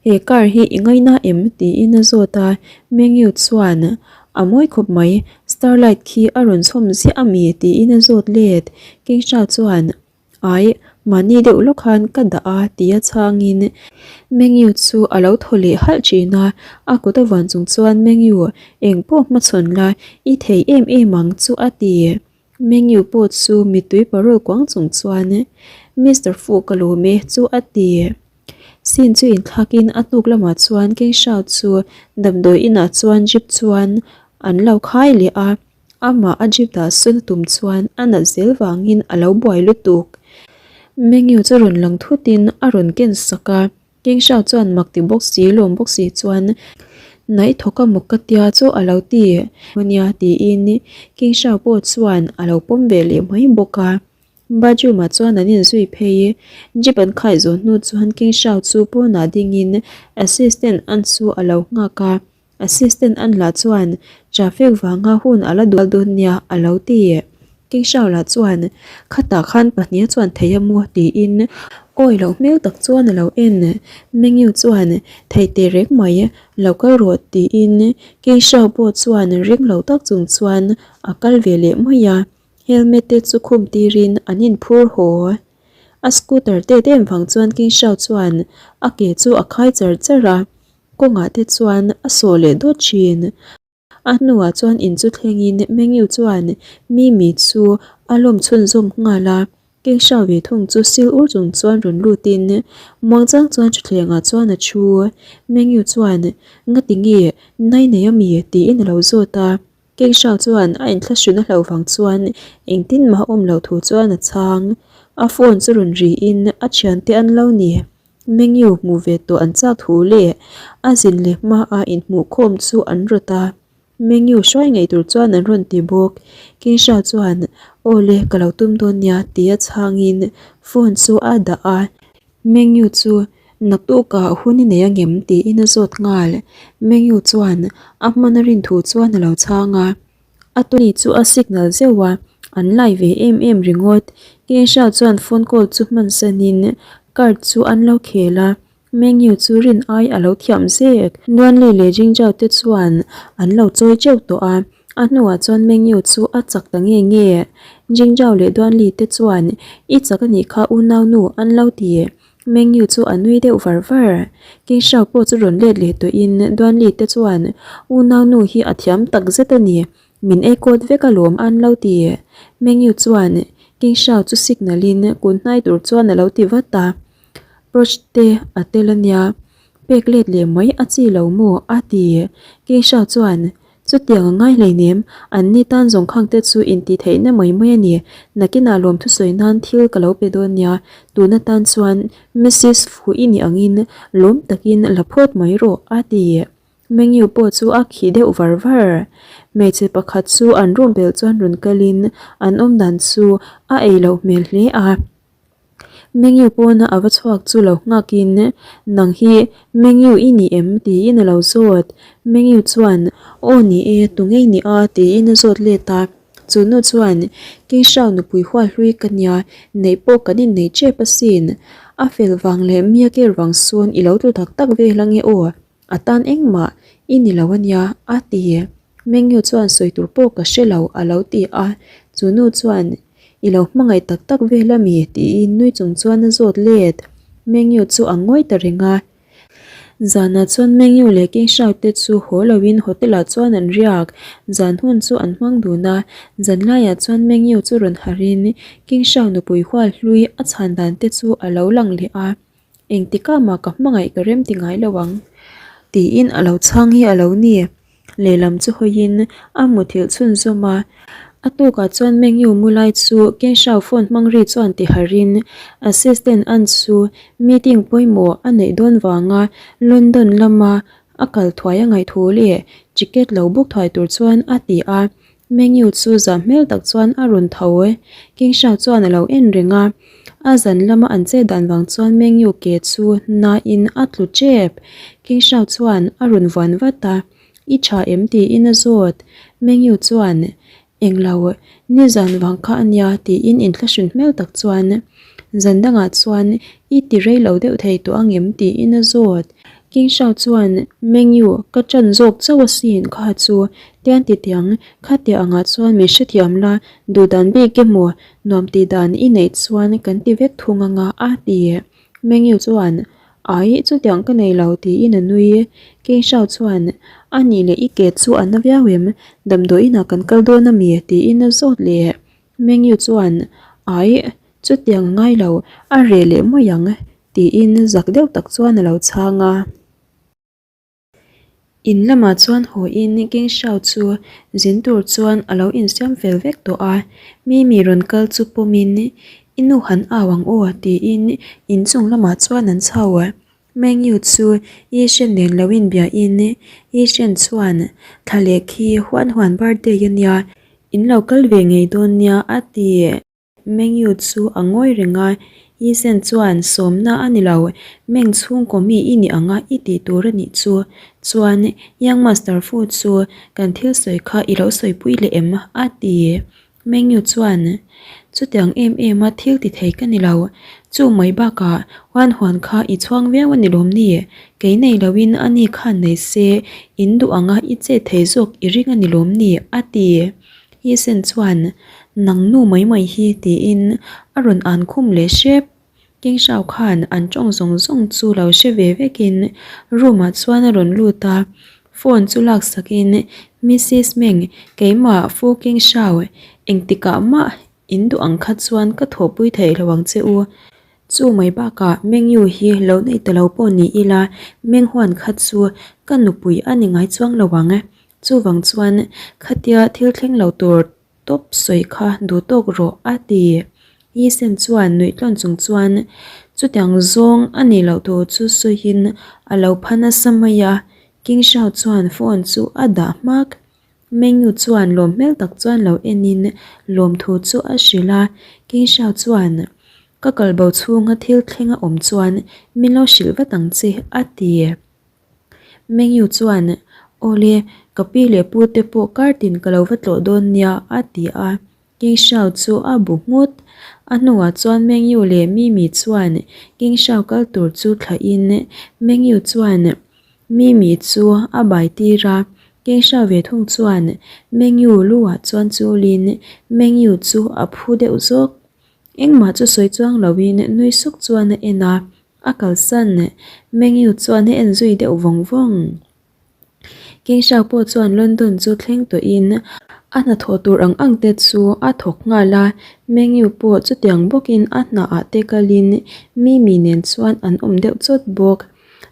He car hi i ngaina em? tiin a zawt a. Mengyu chuan, A mawi khawp mai, Starlight khi a rawn chhawm ziah a mi? tiin a zawt let. King Shao chuan, Ai, mahni deuh lawk khan ka dah a tia chhangin Mengyu chu a lo thaw leh halh thin a, a kut a vuan chung chuan Mengyu, eng pawh hmachhawn la, i thei em em ang chu a ti. Mengyu pawh chu mittui parawl kuang chung chuan Mister Fu ka lawm e chu a ti. Sin chu inthlakin a hnuk lamah chuan King Shao chu damdawi inah chuan jeep chuan an lo khai leh a. Amah a jeep dah sawn a tum chuan a nat zel vangin a lo buai lutuk. Mengyu chu rawn lang thutin a rawn ken sak a, King Shao chuan mak ti bawk si lawm bawk si chuan Naih thawk a maw ka tia chu a lo ti ania tiin King Shao pawh chuan a lo pawm ve leh mai bawk a. Bathroom ah chuan an inzui phei. Jeep an khai zawh hnu chuan King Shao chu pawnah dingin assistant an chu a lo nghak a. Assistant an lah chuan traffic vanga hun a la dual dawn nia a lo ti. King Shao lah chuan khatah khan pahnih a chuan thei a maw tiin awi loh hmel tak chuan a lo en. Mengyu chuan thei teh reng mai lo kal rawh tiin King Shao pawh chuan ring lo tak chung chuan a kal ve leh mai a. Helmet te chu khum tirin an inphur haw. A scooter tet em vang chuan King Shao chuan a ke chu a khai char char a. Kawngah te chuan a sawh leh dawt thin. A hnuah chuan in chu thlengin Mengyu chuan Mimi chu a lawm chhunzawm nghal a, King Shao ve thung chu sil ur chung chuan rawn lutin muangchang chuan thutthlengah chuan a thu. Mengyu chuan, Ngati nge, nai nei ami? tiin a lo zawt a. King Shao chuan a inthlahrun a hlauh vang chuan engtin mah a awm loh thu chuan a chhang. A phone chu rawn riin a thiante an lo ni. Mengyu hmuh ve tawh an chak thu leh a zin leh hma a inhmuh khawm chu an rawt a, Mengyu hruai ngei tur chuan an rawn ti bawk. Kinsha chuan, Aw le, ka lo tum dawn nia, tia chhangin phone chu a dah a. Mengyu chu naktukah hun i nei angem tiin a zawt nghal. Mengyu chuan a hman a rin thu chuan a lo chhang a. A tuni chu a signal zeuh a, an lai ve em em ringawt. Keisha chuan phone call chu hman sanin card chu an lo khel a, Mengyu chu rin ai a lo thiam zek. Duanli leh Jingjao te chuan an lo chawi teuh tawh a, a hnuah chuan Mengyu chu a chak ta nge nge. Jingjao leh Duanli te chuan i chak a nih kha unaunu an lo ti. Mengyu chu a nui deuh var var. Keisha pawh chu rawn let leh tawhin Duanli te chuan unaunu hi a thiam tak zet a ni, min ei kawt vek alawm an lo ti. Mengyu chuan Keisha chu signal in kun hnai tur chuan a lo ti vat a. Proch te a tel a nia, pek let leh mai a chi lo maw a ti. Keisha chuan Chutiang a ngai hleinem, an ni tan zawng khang te chu intih theihna mai mai a ni. Nakinah lawm thusawi nan thil ka lo pe dawn nia, tun atan chuan Missis Fu i nih angin lawm takin la phawt mai rawh, a ti. Mengyu pawh chu a khih deuh var var. Hmeichhe pakhat chu an room bel chuan rawn kalin an awm dan chu a ei loh hmel hle a. Mengyu pawna a va chhuak chu lo nghakin, Nang hi Mengyu i ni em? tiin a lo zawt. Mengyu chuan, Aw ni e, tu ngei ni a? tiin a zawt let a. Chu nu chuan, King Shao nupui hual hlui ka nia, neih pawh kan inneih tep asin. A fel vang leh mia ker vang sawn i lo tlu tak tak vel ange aw. A tan engmah i ni lo ania, a ti. Mengyu chuan sawi tur pawh ka hre lo, a lo ti a. Chu nu chuan, I lo hmangaih tak tak vel a mi? tiin nui chung chuan a zawt let. Mengyu chu a ngawi ta reng a. Zanah chuan Mengyu leh King Shao te chu haw loin hotel ah chuan an riak. Zan hun chu an hmang dun a. Zan laiah chuan Mengyu chu rawn harhin King Shao nupui hual hlui a chhan dan te chu a lo lang leh a. Engtikah mah ka hmangaih ka rem ti ngai lo ang tiin a lo chhang hi a lo ni. Lehlam chu hawiin a muthilh chhunzawm a. A tukah chuan Mengyu Mulai chu Kenshao phone hmang ri chuan ti harhin assistant an chu meeting pawimawh a neih dawn vanga London lama a kal thuai a ngaih thu leh ticket lo book thuai tur chuan a ti a. Mengyu chu zah hmel tak chuan a rawn tho e. King Shao chuan a lo en reng a. A zan lama an chet dan vang chuan Mengyu ke chu na in a tlu tep. King Shao chuan a rawn vuan vat a, I tha em? tiin a zawt. Mengyu chuan. Englo, nizan vang kha a nia tiin inthlahrun hmel tak chuan zan dangah chuan i ti rei lo deuh thei tawh ang em tiin a zawt. King Shao chuan Mengyu ka ṭan zawk chauh asin kha chu tian ti tiang khatia angah chuan min hrethiam la duhdan bik emaw nuam tih dan i neih chuan kan ti vek thung anga a ti. Mengyu chuan Ai, chutiang ka nei lo tiin a nui. King Shao chuan, A nih leh i ke chu a na viau em? Damdawi inah kan kal dawn a mi? tiin a zawt leh. Mengyu chuan, Ai, chutiang a ngai lo, a reh leh mai ang tiin zak deuh tak chuan a lo chhang a. In lamah chuan haw in King Shao chu zin tur chuan a lo insiam fel vek tawh a, Mimi rawn kal chu pawm in i nu han au ang aw tiin inchung lamah chuan an chho a. Meng Yu chu Yi Shen nen lo inbia in Yi Shen chuan thla leh khi Huan Huan birthday a nia, in lo kal ve ngei dawn nia a ti. Mengyu chu a ngawi reng a, Yisen chuan sawmna a ni lo, Meng chhungkaw mi i ni ang a i tih tur a nih chu. Chuan Young Master Fu chu kan thil sawi kha i lo sawipui leh em? a ti. Mengyu chuan, Chutiang em em a thil ti thei ka ni lo, chu mai bakah Huan Huan kha i chhuang viau a ni lawm ni? Kei nei loin a ni khan nei se in duh ang a i chet thei zawk i ring a ni lawm ni? a ti. Yisen chuan, Nang nu mai mai hi tiin a rawn an khum leh hrep. King Shao khan an tawng zawng zawng chu lo hre ve vekin room ah chuan a rawn lut a, phone chu laksakin, Missis Meng, keimah Fu King Shao, engtikah mah in duh ang kha chuan ka thawhpui theih lo ang che u. Chu mai bakah Meng Yu hi lo nei ta lo pawh ni ila Meng Huan kha chu ka nupui a ni ngai chuang lo ang. Chuvang chuan khatia thil thleng lo tur tawp sawi kha duh tawk rawh a ti. Yi Sen chuan nuih tlawn chung chuan chutiang zawng a nih loh tur chu sawiin a lo pha nasa mai a, King Shao chuan phone chu a dah hmak. Meng Yu chuan lawm hmel tak chuan lo enin lawmthu chu a hrilh a, King Shao chuan ka kalbo chhunga thil thleng a awm chuan min lo hrilh vat ang che a ti. Mengyu chuan, Awle, ka pi leh pu te pawh kar tin ka lo va tlawh dawn nia, a ti a. King Shao chu a bu nghut. A hnuah chuan Mengyu leh Mimi chuan King Shao kal tur chu thlahin Mengyu chuan Mimi chu a bai tir a. King Shao ve thung chuan Mengyu lu ah chuan chulin Mengyu chu a phu deuh zawk. Engmah chu sawi chuang loin nui suk chuan a en a. A kalsan Mengyu chuan a en zui deuh vawng vawng. King Shao pawh chuan London chu thleng tawhin a hnathawh tur ang ang te chu a thawk nghal a, Mengyu pawh chutiang bawkin a hnaah te kalin Mimi nen chuan an awm deuh chawt bawk.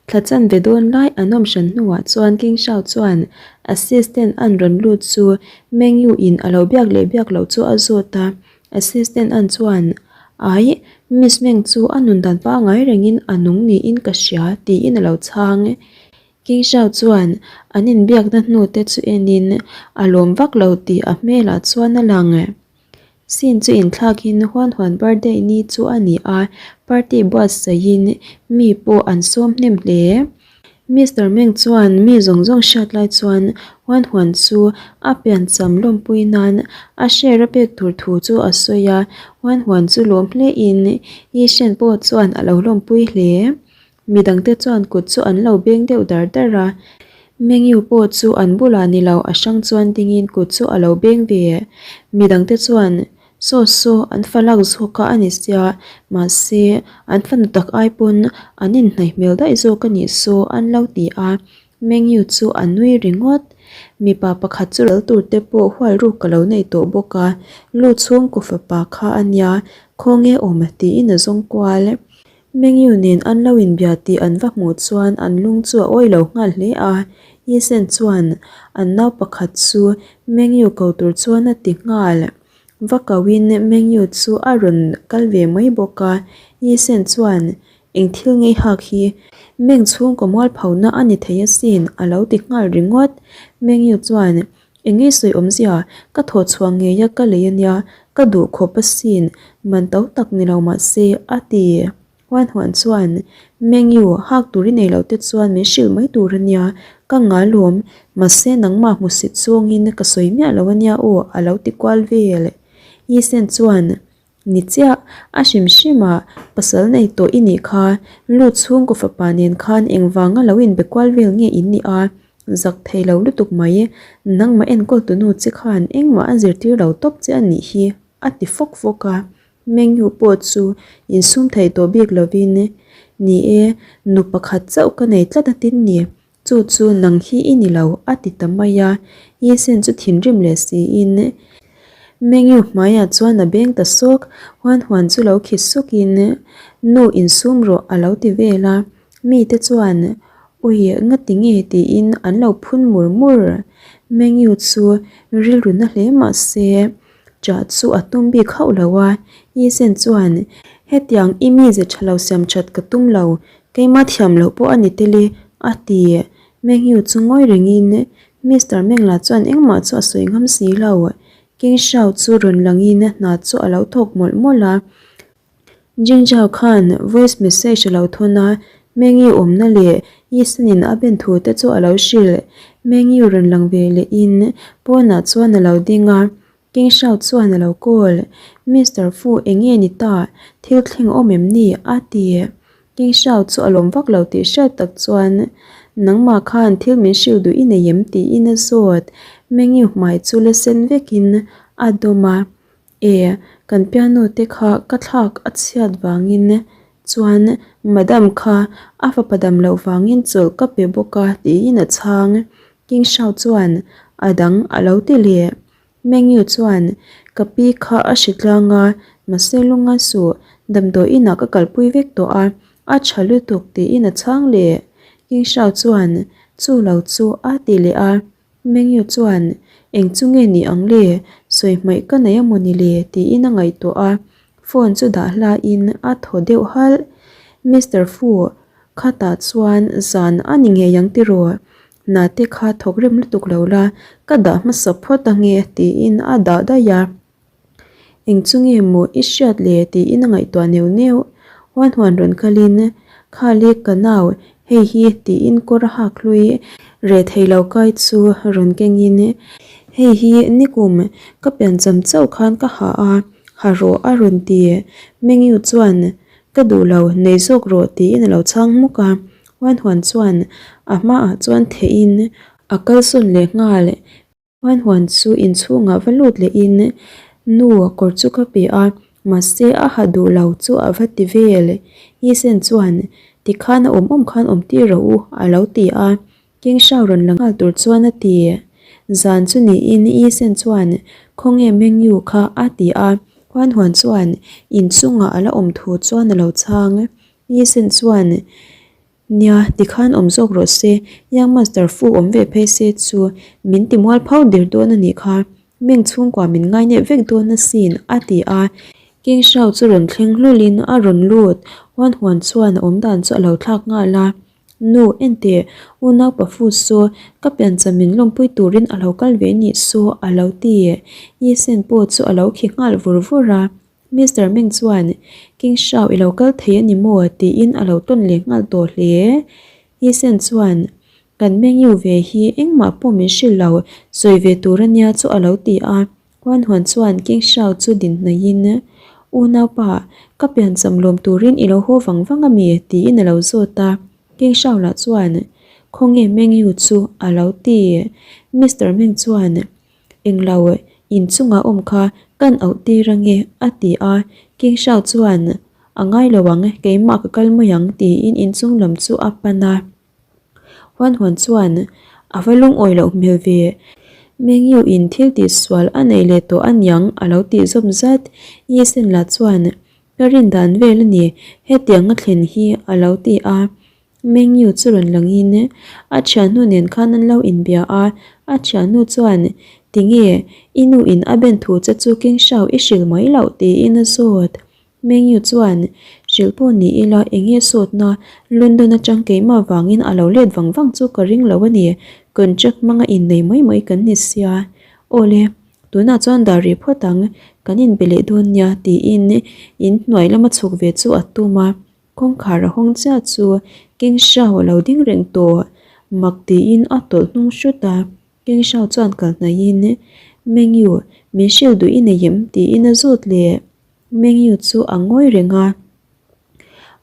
Thla chanve dawn lai an awm hran hnuah chuan King Shao chuan assistant an rawn lut chu Mengyu in a lo biak leh biak loh chu a zawt a, Assistant an chuan, Ai, Miss Meng chu a nun dan pangai rengin a nung niin ka hria, tiin a lo chhang. King Shao chuan an inbiakna hnu te chu enin a lawm vak lo tih a hmelah chuan a lang. Scene chu inthlakin Huan Huan birthday ni chu a ni a, party buatsaihin mi pawh an sawm hnem hle. Mister Meng chuan mi zawng zawng hriat lai chuan Huan Huan chu a piancham lawmpui nan a share a pek tur thu chu a sawi a, Huan Huan chu lawm hle in Yi Shen pawh chuan a lo lawmpui hle. Midangte chuan kut chu an lo beng deuh dar dar a, Meng Yu pawh chu an bulah ni lo a hrang chuan dingin kut chu a lo beng ve. Midangte chuan Saw saw an fa lak zawk a a ni sia, mahse an fanu tak ai pawn an inhnaih hmel daih zawk a nih saw an lo ti a, Mengyu chu a nui ringawt. Mipa pakhat chu ral tur te pawh hual ruk ka lo nei tawh bawk a, lu chhungkaw fapa kha a nia, khawnge awm tiin a zawng kual. Mengyu nen an lo inbia tih an va hmuh chuan an lung chu a awi lo nghal hle a, Yisen chuan an nau pakhat chu Mengyu ko tur chuan a ti nghal. Va koin Mengyu chu a rawn kal ve mai bawk a, Yisen chuan eng thil ngei hak hi Meng chhungkaw mualphona a ni thei asin a lo ti nghal ringawt. Mengyu chuan Eng nge sawi awmzia, ka thawh chhuah ngei a ka lei ania, ka duh khawp asin, man to tak ni lo mahse, a ti. Huan huan chuan, Mengyu, hak tur i nei loh te chuan min hrilh mai tur a nia, ka ngalawm, mahse nangmah hmusit zawngin ka sawi miah lo a nia aw a lo ti kual vel. Yisen chuan, Ni chiah, a hrim hrim a, pasal nei tawh i nih kha, lut chhungkaw fapa nen khan engvanga lo inbe kual vel nge in nih a? Zak thei lo lutuk mai, nangmah enkawl tunu che khan engmah a zirtir lo tawp che a nih hi, a ti fawk fawk a. Mengyu pawh chu insum thei tawh bik lovin, Ni e, nu pakhat chauh ka nei tlat a tin ni, Chu chu nang hi i ni lo, a ti ta mai a. Yisen chu thinrim leh siin Mengyu hmaiah chuan a beng ta sawk, huan huan chu lo khi sukin, Nu insum rawh a lo ti vel a. Mite chuan, Ui, ngati nge tiin an lo phun mur mur. Mengyu chu rilru na hle mah se, chah chu a tum bik hauh lo a. Yisen chuan, Hetiang i mize tha lo siam that ka tum lo, Keimah thiam loh pawh a ni tel e, a ti. Mengyu chu ngawi rengin Mister Mengla chuan engmah chu a sawi ngam si lo. King Shao chu rawn langin hna chu a lo thawk mawlh mawlh a. Jing Zhao khan voice message a lo thawn a, Mengyu awmna leh Yisanin a ben thu te chu a lo hrilh. Mengyu rawn lang ve lehin pawnah chuan a lo ding a, King Shao chuan a lo call, Mister Fu eng nge ni ta, thil thleng awm em ni? a ti. King Shao chu a lawm vak lo tih hriat tak chuan, Nangmah khan thil min hrilh duh i nei em? tiin a zawt. Mengyu hmai chu la sen vekin a dawm a, E, kan piano te kha ka thlak a chhiat vangin chuan Madam kha a fapa dam loh vangin chawlh ka pe bawk a tiin a chhang. King Shao chuan a dang a lo ti leh. Mengyu chuan, Ka pi kha a hri tlang a, mahse lunga suh, damdawi inah ka kalpui vek tawh a, a tha lutuk tiin a chhang leh. King Shao chuan, Chu lo chu a ti leh a. Mengyu chuan, Eng chu nge ni ang le, sawi hmaih ka nei a maw ni le tiin a ngaihtuah a, phone chu dah hlain a thaw deuh halh. Mister Fu, khatah chuan zan a ni ngei ang tiraw? Hna te kha thawk rem lutuk lo la, ka dah hmasa phawt ange tiin a dah daih a. Eng chu nge maw i hriat le tiin a ngaihtuah neuh neuh. Huan huan rawn kalin, Khali ka nau, hei hi tiin kawr a hak hlui reh thei lo kai chu rawn kengin, Hei hi nikum ka piancham chauh khan ka ha a, ha rawh a rawn ti. Mengyu chuan, Ka duh lo, nei zawk rawh tiin a lo chhang hmuk a. Huan huan chuan a hmaah chuan theihin a kalsawn leh nghal. Huan huan chu inchhungah va lut lehin nu kawr chu ka pe a, mahse a ha duh lo chu a va ti vel. Yisen chuan tikhan a awm awm khan awm tir rawh u a lo ti a, King Shao rawn la nghal tur chuan a ti. Zan chu niin Yisen chuan khawnge Mengyu kha a ti a, Huan huan chuan inchungah a la awm thu chuan a lo chhang. Yisen chuan Nia, tikhan awm zawk rawh se, Young Master Fu awm ve phei se chu min ti mual phau der dawn a nih kha, Meng chhungkua min ngainep vek dawn asin, a ti a. King Shao chu rawn thleng hlulin a rawn lut, Huan Huan chuan a awm dan chu a lo thlak nghal a. Nu, enteh, unaupa Fu saw ka piancham min lawmpui turin a lo kal ve nih saw, a lo ti. Yisen pawh chu a lo khi nghal vur vur a. Mister Meng chuan, King Shao i lo kal thei a ni maw? tiin a lo tawn leh nghal tawh hle. Yisen chuan, Kan menu ve hi engmah pawh min hrilh lo, sawi ve tur a nia chu a lo ti a. Huan Huan chuan King Shao chu din hnaihin, Unaupa, ka piancham lawm turin i lo haw vang vang a mi? tiin a lo zawt a. King Shao lah chuan, Khawnge menu chu? a lo ti. Mister Meng chuan, Englo in chungah awm kha kan auh tir ange a ti a, King Shao chuan a ngai lo ang keimah ka kal mai ang tiin inchung lam chu a pan a. Huan Huan chuan a va lungawi loh hmel ve, Mengyu in thil tih sual a nei leh tawh aniang a lo tih zawm zat, Yi Sen lah chuan ka rin dan vel a ni hetiang a thlen hi a lo ti a. Mengyu chu rawn langin a thiannu nen khan an lo inbia a, a thiannu chuan, Tinge, i nu in a ben thu che chu King Shao i hrilh mai loh tiin a zawt. Mengyu chuan, Hrilh pawh ni ila enge sawtna, London atang keimah vangin a lo let vang vang chu ka ring lo a ni, contract hmanga innei mai mai kan ni sia. Awle, tunah chuan dah rih phawt ang, kan inbe leh dawn nia tiin inhnuai lama chhuk ve chu a tum a. Kawngkhar a hawng chiah chu King Shao a lo ding reng tawh. Mak tiin a tawlh hnung hrut a. King Shao chuan kal hnaihin, Mengyu, min hrilh duh i nei em? tiin a zawt leh. Mengyu chu a ngawi reng a.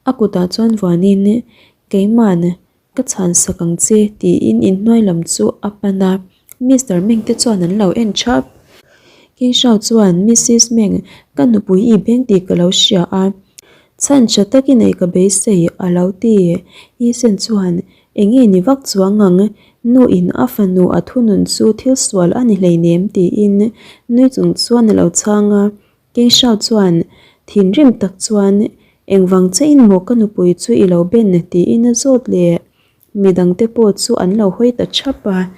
A kutah chuan vuanin, Keiman, Ka chhan sak ang che tiin inhnuai lam chu a pan a, Mister Meng te chuan an lo en thap. King Shao chuan Missis Meng, ka nupui i beng tih ka lo hria a, chhan tha tak i neih ka beisei a lo ti. Yi Sen chuan Eng nge ni vak chuang ang, nu in a fanu a thunun chu thil sual a ni hleinem tiin nui chung chuan a lo chhang a. King Shao chuan thinrim tak chuan, Engvang che in maw ka nupui chu i lo ben? tiin a zawt leh. Midangte pawh chu an lo hawi ta thap a.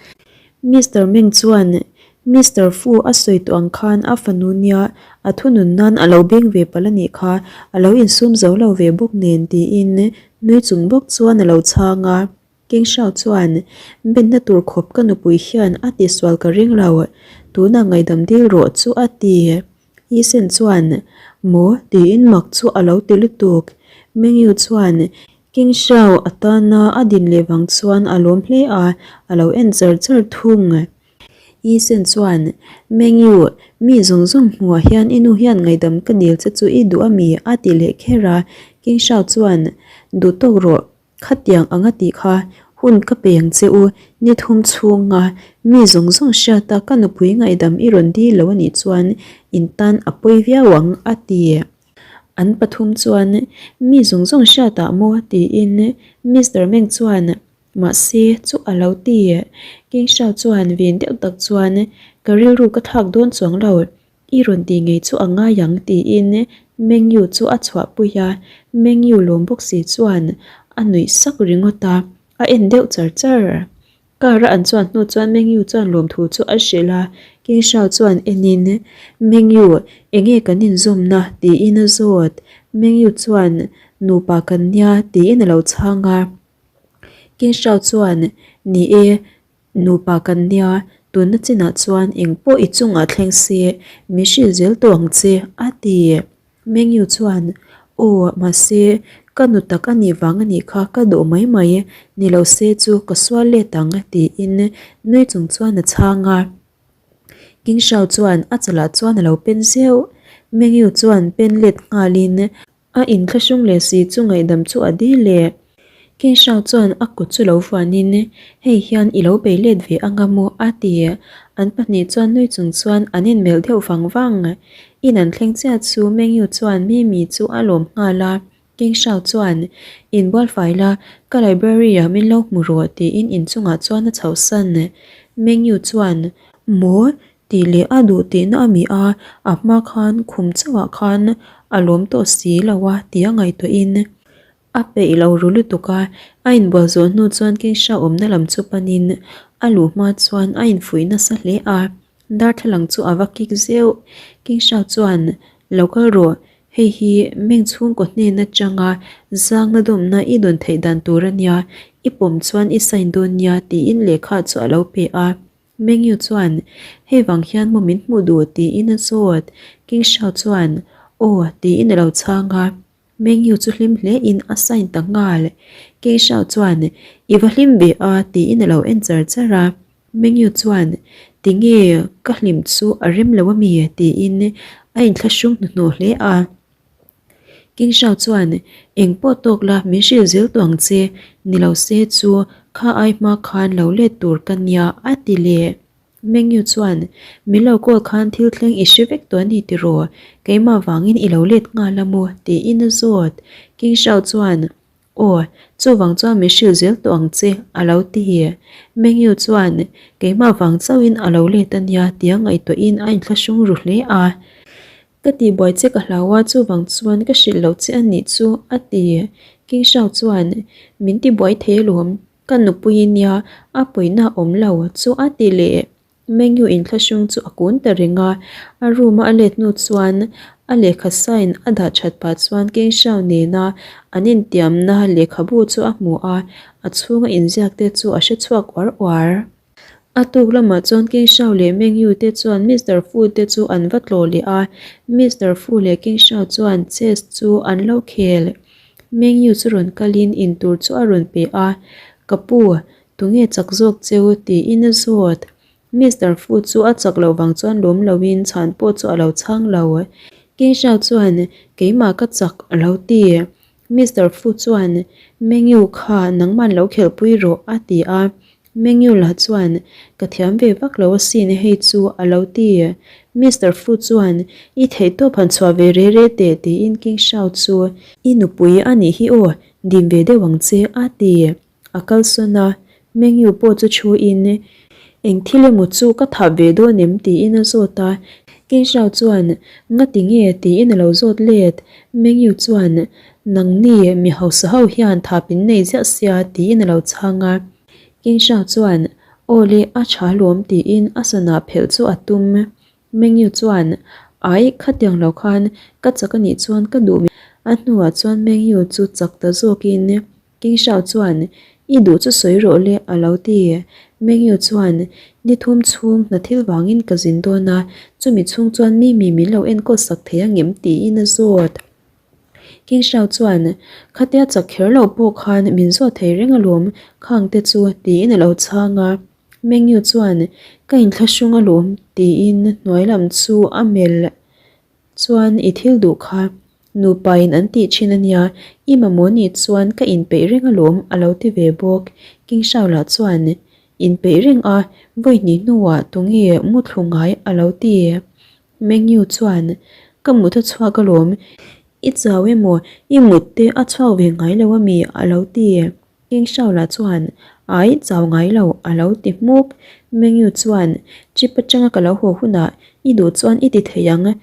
Mister Meng chuan Mister Fu a sawi tawh ang khan a fanu nia a thunun nan a lo beng ve palh a nih kha, a lo insum zo lo ve bawk nen tiin nui chung bawk chuan a lo chhang a. King Shao chuan, Benna tur khawp ka nupui hian a tisual ka ring lo, tunah ngaihdam dil rawh chu a ti. Yi Sen chuan, Maw? tiin mak chu a lo ti lutuk. Meng Yu chuan, King Shao a tana a din leh vang chuan a lawm hle a, a lo en char char thung. Yi Sen chuan, Meng Yu, mi zawng zawng hmuhah hian i nu hian ngaihdam ka dil che chu i duh a mi? a ti leh kher a. King Shao chuan, Duh tawk rawh. Khatiang anga tih kha hun ka pe ang che u, ni thum chhunga mi zawng zawng hriata ka nupui ngaihdam i rawn dil lo anih chuan in tan a pawi viau ang a ti. An pathum chuan mi zawng zawng hriatah maw tiin Mister Meng chuan mahse chu a lo ti. King Shao chuan vin deuh tak chuan ka rilru ka thlak dawn chuang lo, I rawn tih ngei chu a ngai ang tiin Mengyu chu a chhuahpui a, Mengyu lawm bawk si chuan a nuih sak ringawt a, a en deuh char char. Car a an chuan hnu chuan Mengyu chuan lawmthu chu a hrilh a, King Shao chuan enin Mengyu enge kan inzawmna tiin a zawt. Mengyu chuan nupa kan nia tiin a lo chhang a, King Shao chuan ni e, Nupa kan nia, tunna chinah chuan eng pawh i chungah thleng se, min hrilh zel tawh ang che, a ti. Mengyu chuan, Aw, mahse, ka nu tak a nih vang a nih kha ka dawh mai mai, ni lo se chu ka sual let ang, tiin nui chung chuan a chhang a. King Shao chuan a chalah chuan a lo pen zeuh. Mengyu chuan pen let nghalin, A inthlahrung leh si chu ngaihdam chu a dil e. King Shao chuan a kut chu lo vuanin, Hei hian i lo bei let ve anga maw? a ti. An pahnih chuan nui chung chuan an inmelh deuh vang vang. In an thleng chiah chu Meng Yu chuan Mimi chu a lawm nghal a. King Shao chuan, Inbual fai la, ka library-ah min lo hmu rawh tiin inchungah chuan a chhohsan. Meng Yu chuan, Maw? Tih leh a duh tihna a mi a, a hma khan khum chauhah khan a lawm tawh si lo a tih a ngaihtuahin a peih lo ru lutuk a, a inbual zawh hnu chuan Keisha awmna lam chu panin a luh hma chuan a infuih nasa hle a, darthlalang chu a va kik zeuh. Keisha chuan, Lo kal rawh, hei hi meng chhungkaw hnen atanga zangna dawmna i dawn theih dan tur a nia, i pawm chuan i sign dawn nia tiin lehkha chu a lo pe a. Mengyu chuan, Hei vang hian maw min hmuh duh? tiin a zawt. King Shao chuan, Aw, tiin a lo chhang a. Mengyu chu hlim hlein a sign ta nghal. King Shao chuan, I va hlim ve a, tiin a lo en char char a. Mengyu chuan, Tinge ka hlim chu a rem lo a mi? tiin a inthlahrung hnuhnawh hle a. King Shao chuan, Eng pawh tawk la, min hrilh zel tawh ang che, ni lo se chu kha ai hma khan lo let tur ka nia, a ti leh. Meng Yu chuan, Min lo call khan thil thleng i hre vek tawh a ni tiraw? Keimah vangin i lo let nghal a maw? tiin a zawt. King Shao chuan, Aw, chuvang chuan min hrilh zel tawh ang che, a lo ti. Meng Yu chuan, Keimah vang chauhin a lo let a nia, tia ngaihtuahin a inthlahrung ru hle a. Ka tihbuai che ka hlau a, chuvang chuan ka hrilh loh che a nih chu, a ti. King Shao chuan, Min tibuai thei alawm, ka nupui i nia, a pawina a awm lo chu a ti leh. Meng Yu inthlahrung chu a kun ta reng a, a room a a let hnu chuan a lehkha sign a dah that pah chuan King Shao nena an intiamna lehkhabu chu a hmu a, a chhunga inziak te chu a hre chhuak uar uar. A tuk lamah chuan King Shao leh Meng Yu te chuan Mister Fu te chu an va tlawh leh a, Mister Fu leh King Shao chuan chess chu an lo khel. Mengyu chu rawn kalin intur chu a rawn pe a, Ka pu, tunge chak zawk cheu? tiin a zawt. Mister Fu chu a chak loh vang chuan lawm loin chhan pawh chu a lo chhang lo. King Shao chuan, Keimah ka chak a lo ti. Mister Fu chuan, Mengyu kha nangman lo khelhpui rawh a ti a. Mengyu lah chuan, Ka thiam ve vak lo asin hei chu a lo ti. Mister Fu chuan, I theihtawp han chhuah ve re re teh tiin King Shao chu, I nupui a nih hi aw, dim ve deuh ang che a ti. A kalsawn a, Mengyu pawh chu thu in, Eng thil emaw chu ka thah ve dawn em tiin a zawt a. King Shao chuan, Ngati nge tiin a lo zawt let. Mengyu chuan, Nangni mi hausa ho hian thap in nei ziah sia tiin a lo chhang a. King Shao chuan, Aw le, a tha lawm tiin a sana phelh chu a tum. Mengyu chuan, Ai, khatiang lo khan ka chak a nih chuan ka duh A hnuah chuan Mengyu chu chak ta zawkin King Shao chuan, I duh chu sawi rawh le a lo ti. Mengyu chuan, Ni thum chhung hna thil vangin ka zin dawn a, chumi chhung chuan Mimi min lo enkawl sak thei angem tiin a zawt. King Shao chuan, Khatia chak kher loh pawh khan min zawt thei reng alawm, khang te chu, tiin a lo chhang a. Mengyu chuan, Ka inthlahrung alawm, tiin hnuai lam chu a melh chuan i thil duh kha nupa in an tih thin a nia, i mamawh nih chuan ka inpeih reng alawm, a lo ti ve bawk. King Shao lah chuan, Inpeih reng a, vawi hnih hnuah tunge muthlu ngai, a lo ti. Mengyu chuan, Ka mut a chhuak alawm, i chau emaw i mut te a chhuak ve ngai lo ami? a lo ti. King Shao lah chuan, Ai, chau ngai lo, a lo ti hmuk. Mengyu chuan, Trip atanga ka lo haw hunah i duh chuan i ti thei ang.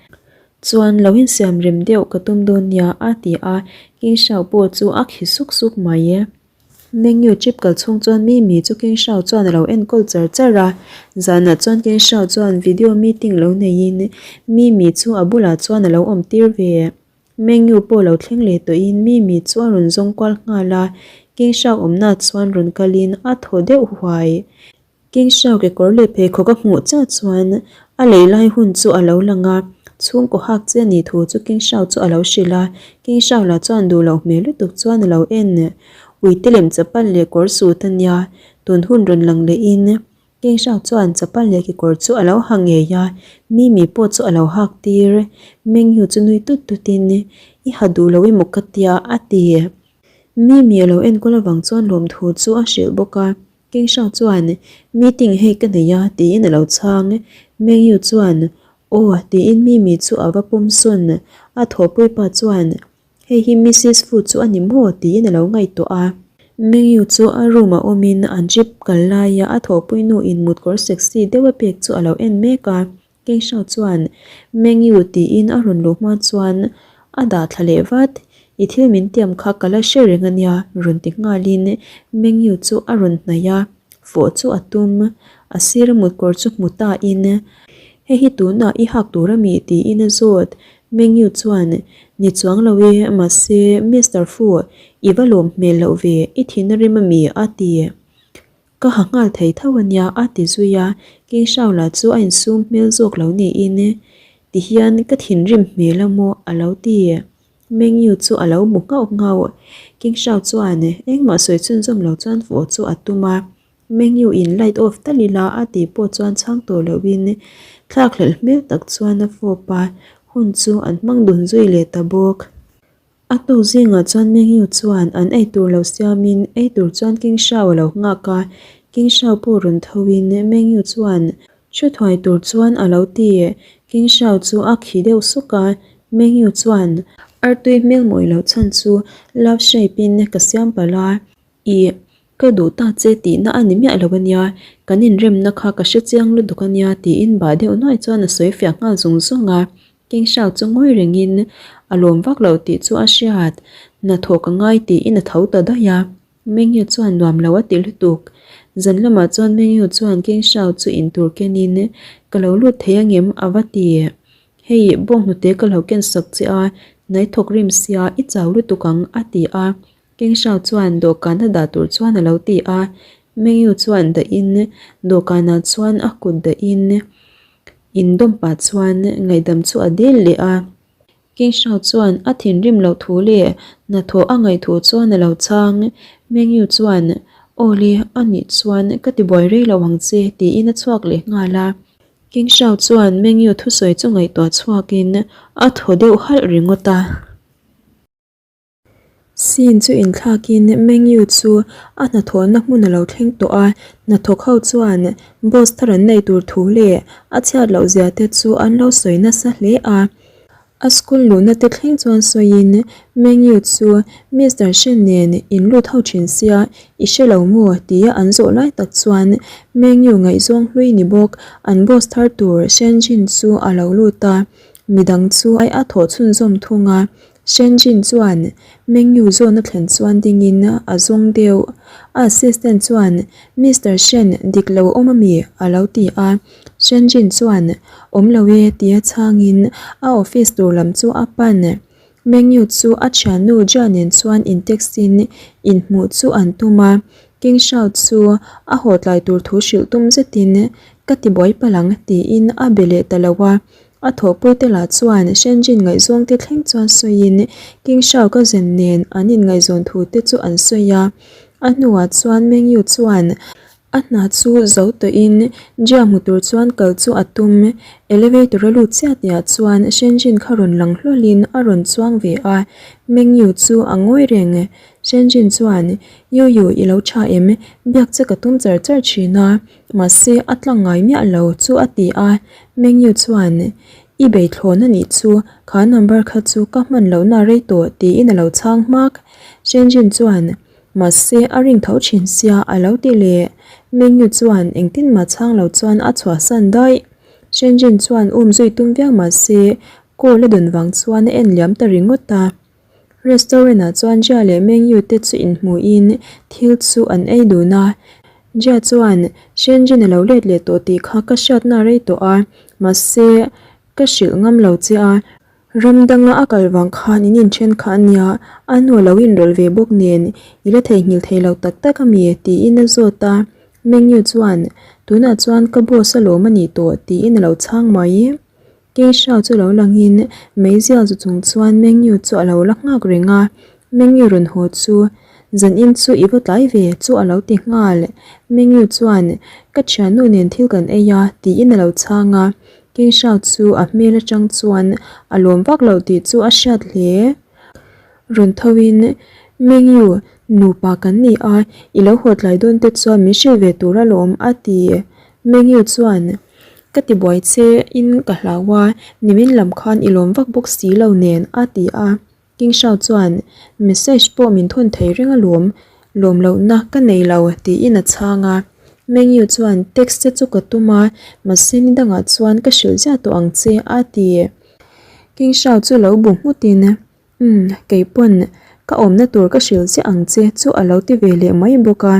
Chuan lo insiam rem deuh ka tum dawn nia, a ti a, King Shao pawh chu a khi suk suk mai. Mengyu trip kal chhung chuan Mimi chu King Shao chuan a lo enkawl char char a, zanah chuan King Shao chuan video meeting lo neiin Mimi chu a bulah chuan a lo awm tir ve. Mengyu pawh lo thleng leh tawhin Mimi chu a rawn zawng kual nghal a, King Shao awmna chuan rawn kalin a thaw deuh huai. King Shao kekawr leh pheikhawk a hmuh chiah chuan a lei lai hun chu a lo lang a, chhungkaw hak che a nih thu chu King Shao chu a lo hrilh a, King Shao lah chuan duh loh hmel lutuk chuan a lo en. Uite lem chapal leh kawr sut a nia, tun hun rawn lang lehin King Shao chuan chapal leh kekawr chu a lo ha ngei a, Mimi pawh chu a lo hak tir. Mengyu chu nui tut tutin, I ha duh lo emaw ka tia, a ti. Mimi a lo enkawl avang chuan lawmthu chu a hrilh bawk a. King Shao chuan, Meeting hei ka nei a, tiin a lo chhang. Meng Yu chuan, Aw, tiin Mimi chu a va pawm sawn. A thawhpui pa chuan, Hei hi Missus Fu chu a ni maw? tiin a lo ngaihtuah a. Meng Yu chu a room a awmin an trip kal laia a thawhpui nu in mutkawr sexy deuh a pek chu a lo en mek a. King Shao chuan, Meng Yu tiin a rawn luh hma chuan a dah thla leh vat. I thil min tiam kha ka la hre reng a nia, rawn ti nghalin Meng Yu chu a rawn hnaih a, fawh chu a tum. A sir a mutkawr chu hmu ta in, Hei hi tunah i hak tur a mi? tiin a zawt. Meng Yu chuan, Ni chuang lo e, mahse Mister Fu, i va lawm hmel loh ve, i thin a rim a mi? a ti. Ka ha nghal thei tho a nia a ti zui a, King Shao lah chu a insum hmel zawk lo niin tihian ka thinrim hmel a maw a lo ti. Meng Yu chu a lo mu nghauh nghauh. King Shao chuan engmah sawi chhunzawm lo chuan fawh chu a tum a, Meng Yu in light off tal ila a tih pawh chuan chhang tawh loin thlakhlelh hmel tak chuan a fawp a, hun chu an hmang dun zui leh ta bawk. A tuk zingah chuan Mengyu chuan an eitur lo siamin eitur chuan King Shao a lo nghak a, King Shao pawh rawn thoin Mengyu chuan thu thuai tur chuan a lo ti. King Shao chu a khi deuh suk a, Mengyu chuan artui hmel mawi loh chhan chu love shape in ka siam palh a, ih ka duh ta che tihna a ni miah lo a nia, kan inremna kha ka hre chiang lutuk a nia tiin bah deuh nuai chuan a sawi fiah nghal zung zung a. King Shao chu ngawi rengin a lawm vak loh tih chu a hriat. Hnathawh ka ngai tiin a tho ta daih a. Mengyu chuan nuam lo a ti lutuk. Zan lamah chuan Mengyu chuan King Shao chu intur kenin ka lo lut thei angem a va ti. Hei bawnghnute ka lo ken sak che a, hnai thawk rim sia i chau lutuk ang a ti a. King Shao chuan dawhkan a dah tur chuan a lo ti a. Mengyu chuan dahin dawhkanah chuan a kut dahin Indawm pah chuan ngaihdam chu a dil leh a. King Shao chuan a thinrim loh thu leh Hnathawh a ngaih thu chuan a lo chhang. Mengyu chuan, Awle, a nih chuan ka tibuai rei lo ang che, tiin a chhuak leh nghal a. King Shao chuan Mengyu thusawi chu ngaihtuah chhuakin a thaw deuh halh ringawt a. Scene chu inthlakin Mengyu chu a hnathawhna hmun a lo thleng tawh a, hnathawk ho chuan boss thar an nei tur thu leh a chhiat loh zia te chu an lo sawi nasa hle a. A school luhna te thleng chuan sawiin Mengyu chu Mister Shen nen in lut ho thin sia i hre lo maw tia an zawh lai tak chuan Mengyu ngaihzawng hlui ni bawk an boss thar tur Shen Jin chu a lo lut a, midang chu a thawh chhunzawm thung a. Shenjin chuan Mengyu zawn a thlen chuan dingin a zawng deuh. A assistant chuan, Mister Shen, dik lo awm ami? a lo ti a. Shenjin chuan, Awm lo e, tia chhangin a office tur lam chu a pan. Mengyu chu a thiannu Jia nen chuan in text in inhmuh chu an tum a. King Shao chu a haw tlai tur thu hrilh tum zetin, Ka ti buai palh ang, tiin a be leh ta lo a. A thawhpuite lah chuan Shenjin ngaihzawngte thleng chuan sawiin King Shao ka zen nen an inngaihzawn thu te chu an sawi a. A hnuah chuan Meng Yu chuan a hna chu zo tawhin Jia hmu tur chuan kal chu a tum. Elevator a lut chiah tihah chuan Shenjin kha rawn lang hlawlin a rawn chuang ve a, Meng Yu chu a ngawi reng. Shenjin chuan, Yu Yu, i lo tha em? Biak che ka tum char char thin a. Mahse, a tlang ngai miah lo chu a ti a, Mengyu chuan, I beithlawn a nih chu, kha number kha chu ka hman lohna rei tawh tiin a lo chhang hmak. Shenjin chuan, Mahse, a ring tho thin sia a lo ti leh. Mengyu chuan engtin mah chhang lo chuan a chhuahsan daih. Shenjin chuan um zui tum viau mahse, call a dawn vang chuan a en liam ta ringawt a. Restaurant ah chuan Jia leh Meng Yu te chu inhmuhin thil chu an ei dun a. Jia chuan, Shenjin a lo let leh tawh tih kha ka hriatna rei tawh a, mahse ka hrilh ngam lo che a. Ram danga a kal vang khan in inthen kha a nia, a nu a lo inrawlh ve bawk nen i la theihnghilh thei lo tak tak a mi? tiin a zawt a. Meng Yu chuan, Tunah chuan ka boss alawm a nih tawh tiin a lo chhang mai. Keisha chu lo langin meizial zu chung chuan Mengyu chu a lo la nghak reng a, Mengyu rawn haw chu, Zanin chu i va tlai ve chu a lo ti nghal. Mengyu chuan, Ka thiannu nen thil kan ei a, tiin a lo chhang a. Keisha chu a hmel atang chuan a lawm vak loh tih chu a hriat hle. Rawn tho in, Mengyu, nupa kan ni a, i lo haw tlai dawn te chuan min hrilh ve tur alawm, a ti. Mengyu chuan, Ka ti buai che in ka hlau a, nimin lam khan i lawm vak bawk si lo nen, a ti a. King Shao chuan, Message pawh min thawn thei reng alawm, lawm lohna ka nei lo, tiin a chhang a. Meng Yu chuan, Text che chu ka tum a, mahse ni dangah chuan ka hrilh ziah tawh ang che, a ti. King Shao chu lo bu nghutin, Umm, kei pawn ka awmna tur ka hrilh chiah ang che chu a lo ti ve leh mai bawk a.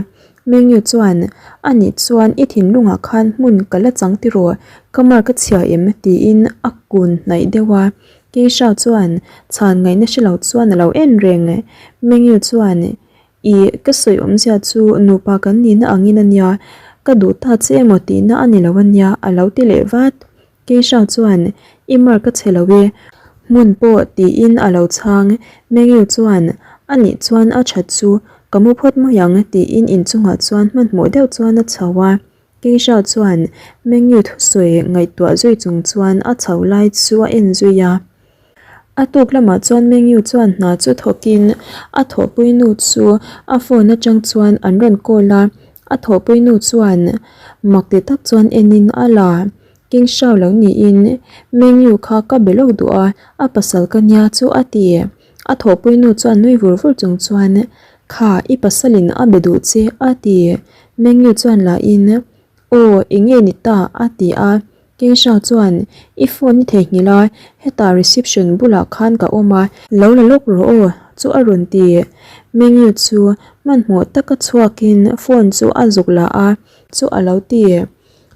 Mengyu chuan, A nih chuan i thinlungah khan hmun ka la chang tiraw, ka mark a chhia em? tiin a kun hnaih deuh a. Keisha chuan chhan ngaihna hre lo chuan a lo en reng. Mengyu chuan, Ih, ka sawi awmzia chu nupa kan nihna angin a nia, ka duh ta che emaw tihna a ni lo a nia a lo ti leh vat. Keisha chuan, I mark a chhe lo e, hmun pawh tiin a lo chhang. Mengyu chuan, A nih chuan a that chu, ka mu phawt mai ang tiin inchungah chuan hmanhmawh deuh chuan a chho a. Keisha chuan Mengyu thusawi ngaihtuah zui chung chuan a chho lai chu a en zui a. A tuk lamah chuan Mengyu chuan hna chu thawkin a thawhpui nu chu a phone atang chuan an rawn call a, a thawhpui nu chuan mak ti tak chuan enin a la. King Shao lo niin Mengyu kha ka be lawk duh a, a pasal ka nia chu a ti. A thawhpui nu chuan nui vur vur chung chuan, Kha, i pasalin a be duh che a ti. Mengyu chuan lahin, Aw, eng nge ni ta? a ti a. King Shao chuan, I phone i theihnghilh a, hetah reception bulah khan ka awm a, lo la lawk rawh aw chu a rawn ti. Mengyu chu hmanhmawh taka chhuakin phone chu a zuk la a, chu a lo ti.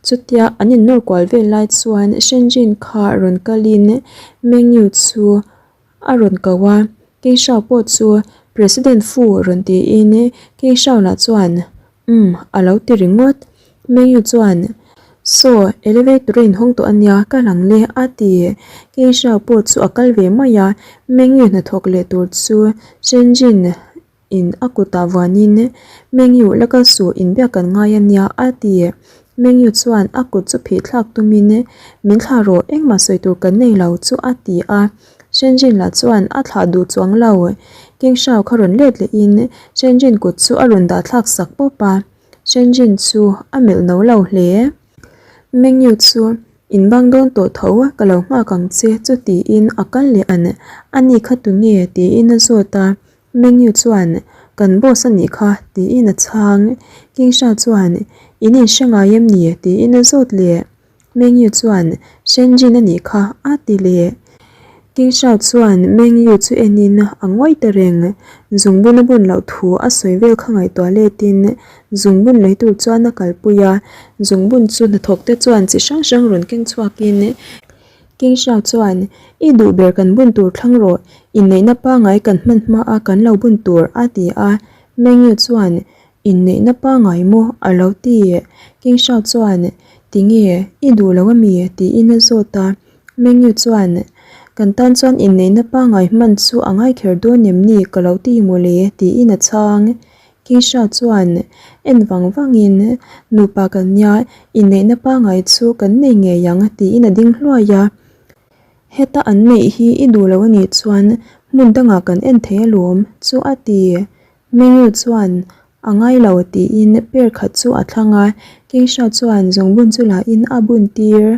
Chutia an innawr kual vel lai chuan Shenjin kha rawn kalin Mengyu chu a rawn ko a, Keishao pawh chu President Fu rawn tiin Keishao lah chuan Umm a lo ti ringawt. Mengyu chuan. Saw, elevator a inhawng tawh a nia, ka lang le, a ti. Keisha pawh chu a kal ve mai a, Mengyu hnathawk leh tur chu Shenjin in a kutah vuanin, Mengyu la kal suh, inbiak kan ngai a nia, a ti. Mengyu chuan a kut chu phih thlak tumin, Min thlah rawh, engmah sawi tur kan nei lo chu, a ti a. Shenjin lah chuan a thlah duh chuang lo. Kingshao kha rawn let lehin Shenjin kut chu a rawn dah thlak sak pawp a. Shenjin chu a melh no lo hle. Mengyu chu in bang dawn tawh tho ka lo nghak ang che chu tiin a kal leh an. Ani kha tunge tiin a zawt a. Mengyu chuan kan boss a nih kha tiin a chhang. Kingsha chuan in inhre ngai em ni tiin a zawt leh. Mengyu chuan Shenjin a nih kha a ti leh. King Shao chuan Mengyu chu enin a ngawi ta reng. Zungbun a bun loh thu a sawi vel kha ngaihtuah letin zungbun lei tur chuan a kalpui a. Zungbun chu hnathawk te chuan chi hrang hrang rawn keng chhuakin King Shao chuan I duh ber kan bun tur thlang rawh, inneihna pangai kan hman hma a kan lo bun tur a ti a. Mengyu chuan Inneihna pangai maw? a lo ti. King Shao chuan, Tinge, i duh lo ami? tiin a zawt a. Mengyu chuan, Kan tan chuan inneihna pangai hman chu a ngai kher dawn em ni ka lo ti mawle? tiin a chhang. King Shao chuan en vang vangin, Nupa kan nia, inneihna pangai chu kan nei ngei ang tiin a ding hluai a. Heta an neih hi i duh lo anih chuan hmun dangah kan en thei alawm chu a ti. Mengyu chuan a ngai lo tiin per khat chu a thlang a, Kingsha chuan zungbun chu la in a bun tir.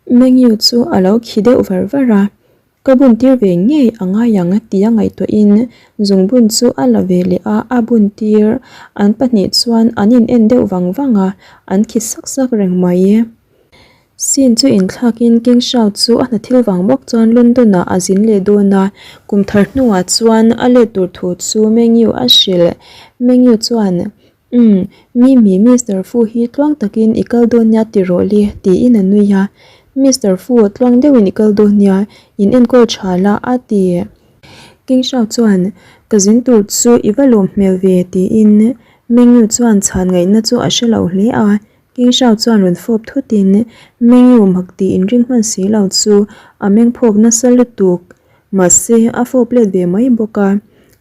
Mengyu chu a lo khi deuh var var a, Ka bun tir ve ngei a ngai ang tia ngaihtuahin zungbun chu a la ve leh a, a bun tir. An pahnih chuan an in en deuh vang vang a, an khi sak sak reng mai. Scene chu inthlakin King Shao chu a hna thil vang bawk chuan London ah a zin leh dawn a, kum thar hnuah chuan a let tur thu chu Mengyu a hrilh. Mengyu chuan, Umm, Mimi, Mister Fu hi tluang takin i kal dawn nia ti rawh le, tiin a nui a. Mister Fu, tluang deuhin i kal dawn nia, in enkawl tha la, a ti. King Shao chuan, Ka zin tur chu i va lawm hmel ve, tiin Mengyu chuan chhan ngaihna chu a hre lo hle a. King Shao chuan rawn fawp thutin Mengyu mak tih inring hman si lo chu a meng phawk nasa lutuk. Mahse, a fawp let ve mai bawk a.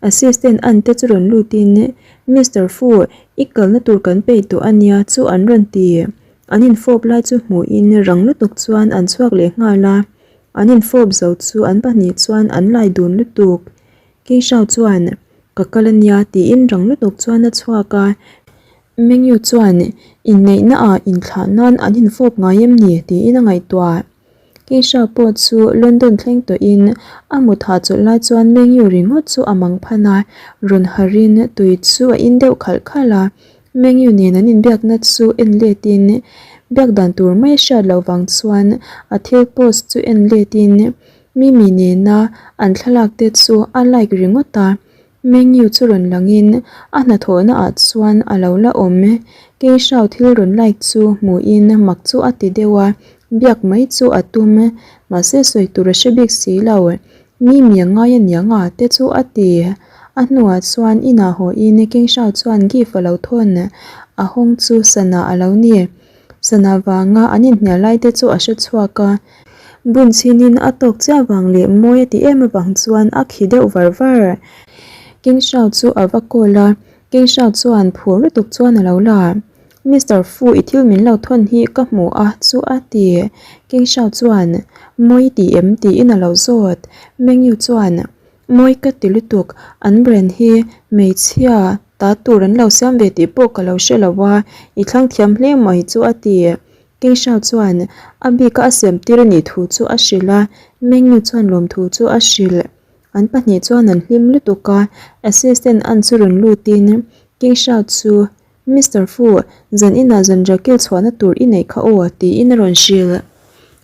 Assistant An te chu rawn lutin, Mister Fu, i kalna tur kan peih tawh a nia chu an rawn ti. An infawp lai chu hmuhin rang lutuk chuan an chhuak leh nghal a. An infawp zo chu an pahnih chuan an lai dun lutuk. King Shao chuan, Ka kal a nia tiin rang lutuk chuan a chhuak a. Mengyu chuan inneihna ah inthlah nan an infawp ngai em ni tiin a ngaihtuah. Keisha pawh chu London thleng tawhin a mut hahchawlh lai chuan Mengyu ringawt chu a mang phan a, rawn harin tui chu a in deuh khalh khalh a. Mengyu nen an inbiakna chu en letin biak dan tur mai a hriat loh vang chuan a thil post chu en letin Mimi nena an thlalak te chu a like ringawt a. Menu chu rawn langin a hnathawhna ah chuan a lo la awm. Keishau thil rawn like chu hmuhin mak chu a ti deuh a, biak mai chu a tum. Mahse sawi tur a hre bik si lo. Mi mi a ngai aniang a te chu a ti. A hnuah chuan inah hawiin Kengshau chuan gift a lo thawn. A hawng chu sana a lo ni. Sana vanga an inhnial lai te chu a hre chhuak a. Bun chhinin a tawk chiah vang leh mawi a ti em avang chuan a khi deuh var var. King Shao chu a va call a, King Shao chuan phur lutuk chuan a lo la. Mister Fu i thil min lo thawn hi ka hmu a chu a ti. King Shao chuan, Mawi i ti em? tiin a lo zawt. Meng Yu chuan, Mawi ka ti lutuk, an brand hi hmeichhia ta tur an lo siam ve tih pawh ka lo hre lo a, i thlang thiam hle mai chu a ti. Keisha chuan a bika a siam tir a nih thu chu a hrilh a, Mengnu chuan lawmthu chu a hrilh. An pahnih chuan an hlim lutuk a, assistant an chu rawn lutin Keisha chu Mister Fu, zan inah zan Raquel chhuahna tur i neih kha aw tiin a rawn hrilh.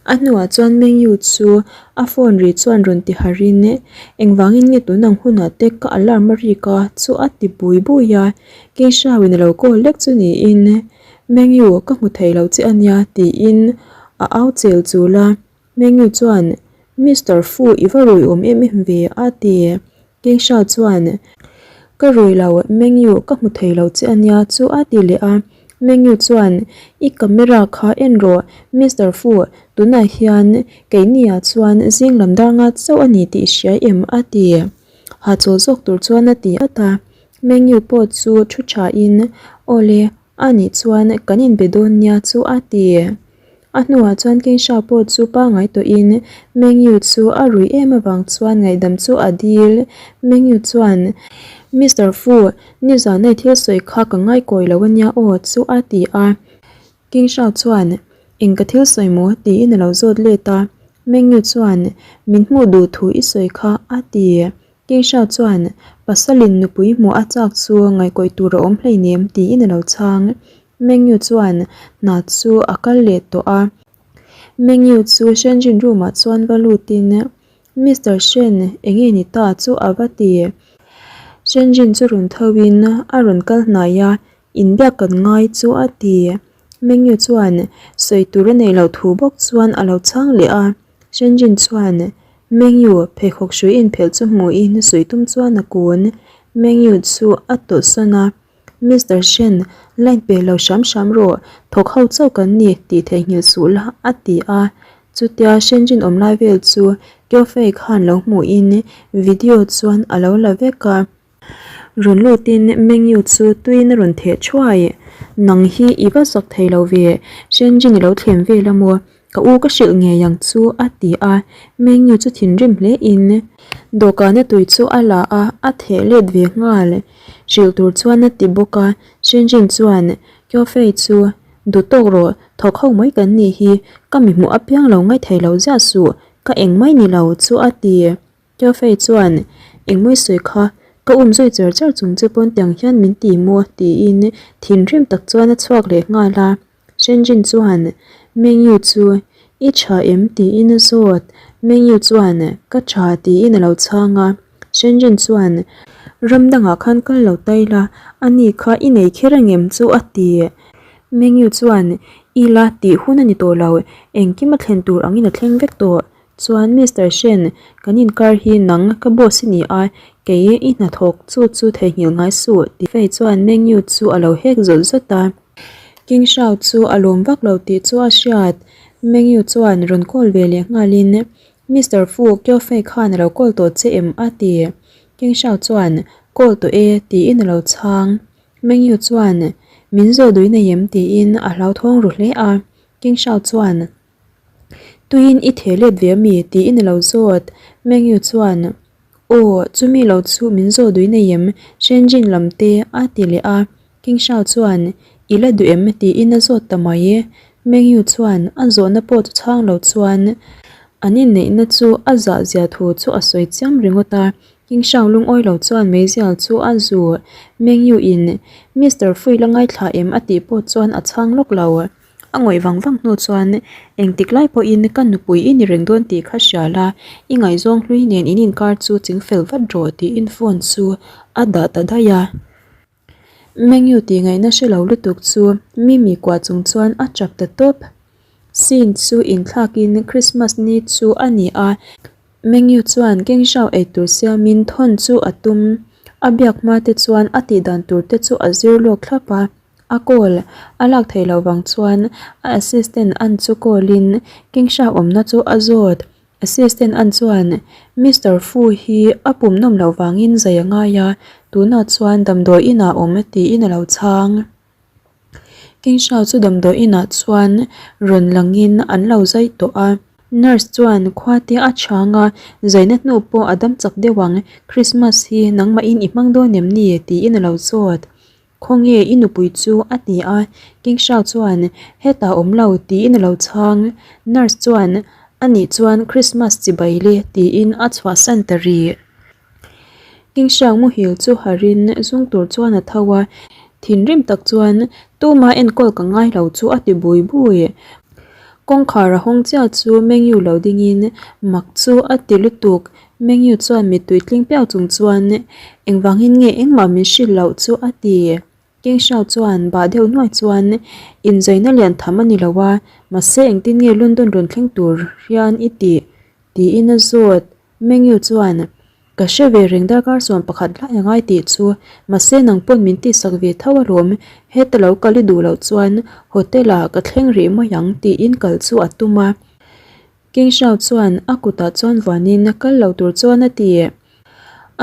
A hnuah chuan Mengyu chu a phone ri chuan rawn ti harin engvangin nge tun ang hunah te ka alarm a rik a chu a ti bui bui a, Keisha in a lo call lek chu niin Mengyu, ka hmu thei lo che a nia, tiin a au chel chul a. Mengyu chuan, Mister Fu, i va rui awm em em ve, a ti. Keisha chuan, Ka rui lo, Mengyu, ka hmu thei lo che a nia, chu a ti leh a. Mengyu chuan, I camera kha en rawh, Mister Fu, tunah hian keiniah chuan zing lam dar nga chauh a ni tih i hria em? a ti. Hahchawl zawk tur chuan a ti at a. Mengyu pawh chu thu thain, Awle, a nih chuan kan inbe dawn nia chu a ti. A hnuah chuan Keisha pawh chu pangngai tawhin Mengyu chu a rui em avang chuan ngaihdam chu a dil. Mengyu chuan, Mister Fu, nizan i thil sawi kha ka ngaikawi lo ania aw chu a ti a. Keisha chuan, Eng ka thil sawi maw? tiin a lo zawt let a. Mengyu chuan, Min hmuh duh thu i sawi kha a ti. Keisha chuan, Pasalin nupui hmuh a chak chu ngaihkawih tur a awm hleinem tiin a lo chhang. Mengyu chuan hna chu a kal leh tawh a. Mengyu chu Shenjin room ah chuan va lutin, Mister Shen, enge ni ta chu a va ti. Shenjin chu rawn tho in a rawn kal hnai a, inbiak kan ngai chu a ti. Mengyu chuan sawi tur a neih loh thu bawk chuan a lo chhang leh a. Shenjin chuan Mengyu pheikhawk hrui inphelh chu hmuhin sawi tum chuan a kun. Mengyu chu a tawlhsawn a. Mister Shen, line pe lo hram hram rawh, thawk ho chauh kan ni tih theihnghilh suh la, a ti a. Chutia Shenjin awm lai vel chu Kyofei khan lo hmuhin video chuan a lo la vek a. Rawn lutin Mengyu chu tuiin a rawn theh thuai. Nang hi i va zak thei lo ve, Shenjin i lo thlem vel a maw? Ka u ka hrilh ngei ang chu a ti a, Mengyu chu thinrim hle in dawhkana tui chu a la a, a theh let ve nghal. Hrilh tur chuan a ti bawk a, Shenjin chuan Kyofei chu duh tawk rawh, thawk ho mai kan nih hi, ka mi hmuh apiang lo ngaithei lo ziah suh, ka eng mai ni lo chu a ti. Kyofei chuan Engmawi sawi kha ka um zui char char chung che pawn tiang hian min ti maw tiin thinrim tak chuan a chhuak leh nghal a. Shenjin chuan Mengyu chu I tha em? tiin a zawt. Mengyu chuan Ka tha tiin a lo chhang a. Shenjin chuan Ram dangah khan kal lo tai la, ani kha i nei kher angem chu a ti. Mengyu chuan I la tih hun a ni tawh lo, engkim a thlen tur angin a thleng vek tawh. Chuan Mister Shen, kan inkar hi nang ka boss i ni a, kei i hnathawk chu chu theihnghilh ngai suh tih Fei chuan Mengyu chu a lo hek zawt zawt a. King Shao chu a lawm vak lo tih chu a hriat. Mengyu chuan rawn call ve leh nghalin, Mister Fu, Kyo Fei khan a lo call tawh che em? a ti. King Shao chuan, Call tawh e, tiin a lo chhang. Mengyu chuan, Min zawh duh i nei em? tiin a hlauthawng ru hle a. King Shao chuan, Tuiin i theh let ve ami? tiin a lo zawt. Mengyu chuan, Aw, chumi lo chu min zawh duh i nei em? Shenjin lam te a ti leh a. King Shao chuan, I la duh em? tiin a zawt ta mai. Mengyu chuan a zawhna pawh chu chhang lo chuan an inneihna chu a zah zia thu chu a sawi chiam ringawt a. King Shao lungawi lo chuan meizial chu a zu. Mengyu in, Mister Fui la ngaithla em? a tih pawh chuan a chhang lawk lo. A ngawih vang vang hnu chuan, Engtik lai pawhin ka nupui i ni reng dawn tih kha hria la, i ngaihzawng hlui nen in inkar chu ching fel vat rawh tiin phone chu a dah ta daih a. Menu tih ngaihna hre lo lutuk chu Mimi kuah chung chuan a chap ta tawp. Scene chu inthlakin Christmas ni chu a ni a, Menu chuan Kengzhao eitur siamin thawn chu a tum. A biak hma te chuan a tihdan tur te chu a zir lawk thlap a. A call a lak theih loh vang chuan a assistant an chu call in Kingsha awmna chu a zawt. Assistant an chuan Mister Fu hi a pum nawm loh vangin zai a ngai a, tunah chuan damdawi inah awm tiin a lo chhang. Kingsha chu damdawi inah chuan rawn langin an lo zai tawh a. Nurse chuan khua te a chhang a, zaina hnu pawh a dam chak deuh ang, Christmas hi nangmahin i hmang dawn em ni? tiin a lo zawt. Khawnge i nupui chu? a ti a, King Shao chuan, Hetah awm lo, tiin a lo chhang. Nurse chuan, Anih chuan Christmas chibai le, tiin a chhuahsan ta rih. King Shao muhil chu harin zung tur chuan a tho a, thinrim tak chuan, Tuma enkawl ka ngai lo chu a ti bui bui. Kawngkhar a hawng chiah chu Mengyu lo dingin mak chu a ti lutuk. Mengyu chuan mittui tling piau chung chuan engvangin nge engmah min hrilh loh chu a ti. King Shao chuan bah deuh nuai chuan inzaina lian tham a ni lo a, mahse engtin nge London rawn thleng tur hian i tih? tiin a zawt. Mengyu chuan. Ka hre ve reng darkar 11 lai a ngai tih chu, mahse nang pawn min tihsak ve tho alawm, heta lo kal i duh loh chuan hotel ah ka thleng rih mai ang tiin kal chu a tum a. King Shao chuan a kutah chuan vuanin a kal lo tur chuan a ti.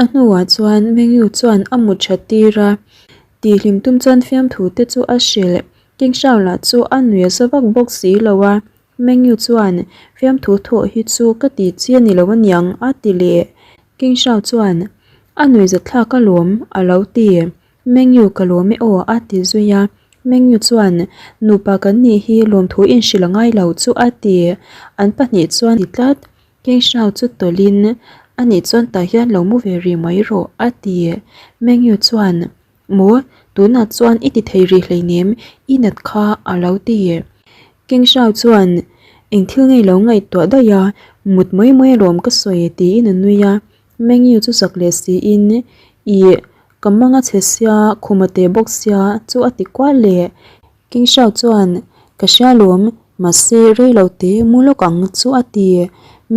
A hnuah chuan Mengyu chuan a mut that tir a, tihhlim tum chuan fiamthu te chu a hrilh. King Shao lah chu a nui a za vak bawk si lo a, Mengyu chuan fiamthu thawh hi chu ka ti chi a ni lo aniang a ti leh. King Shao chuan a nui za thlak alawm a lo ti. Mengyu ka lawm e aw a ti zui a, Mengyu chuan nupa kan nih hi lawmthu inhrilh a ngai lo chu a ti. An pahnih chuan ti tlat. King Shao chu tawlhin anih chuan tah hian lo mu ve rih mai rawh a ti. Mengyu chuan Maw tunah chuan i ti thei rih hleinem i nat kha a lo ti. King Shao chuan eng thil ngei lo ngaihtuah daih a, mut mai mai alawm ka sawi tiin a nui a. Mengyu chu zak leh siin Ih, ka mang a chhe sia, khum a teh bawk sia chu a ti kual leh. King Shao chuan Ka hria lawm, mahse rei lo te mu lawk ang chu a ti.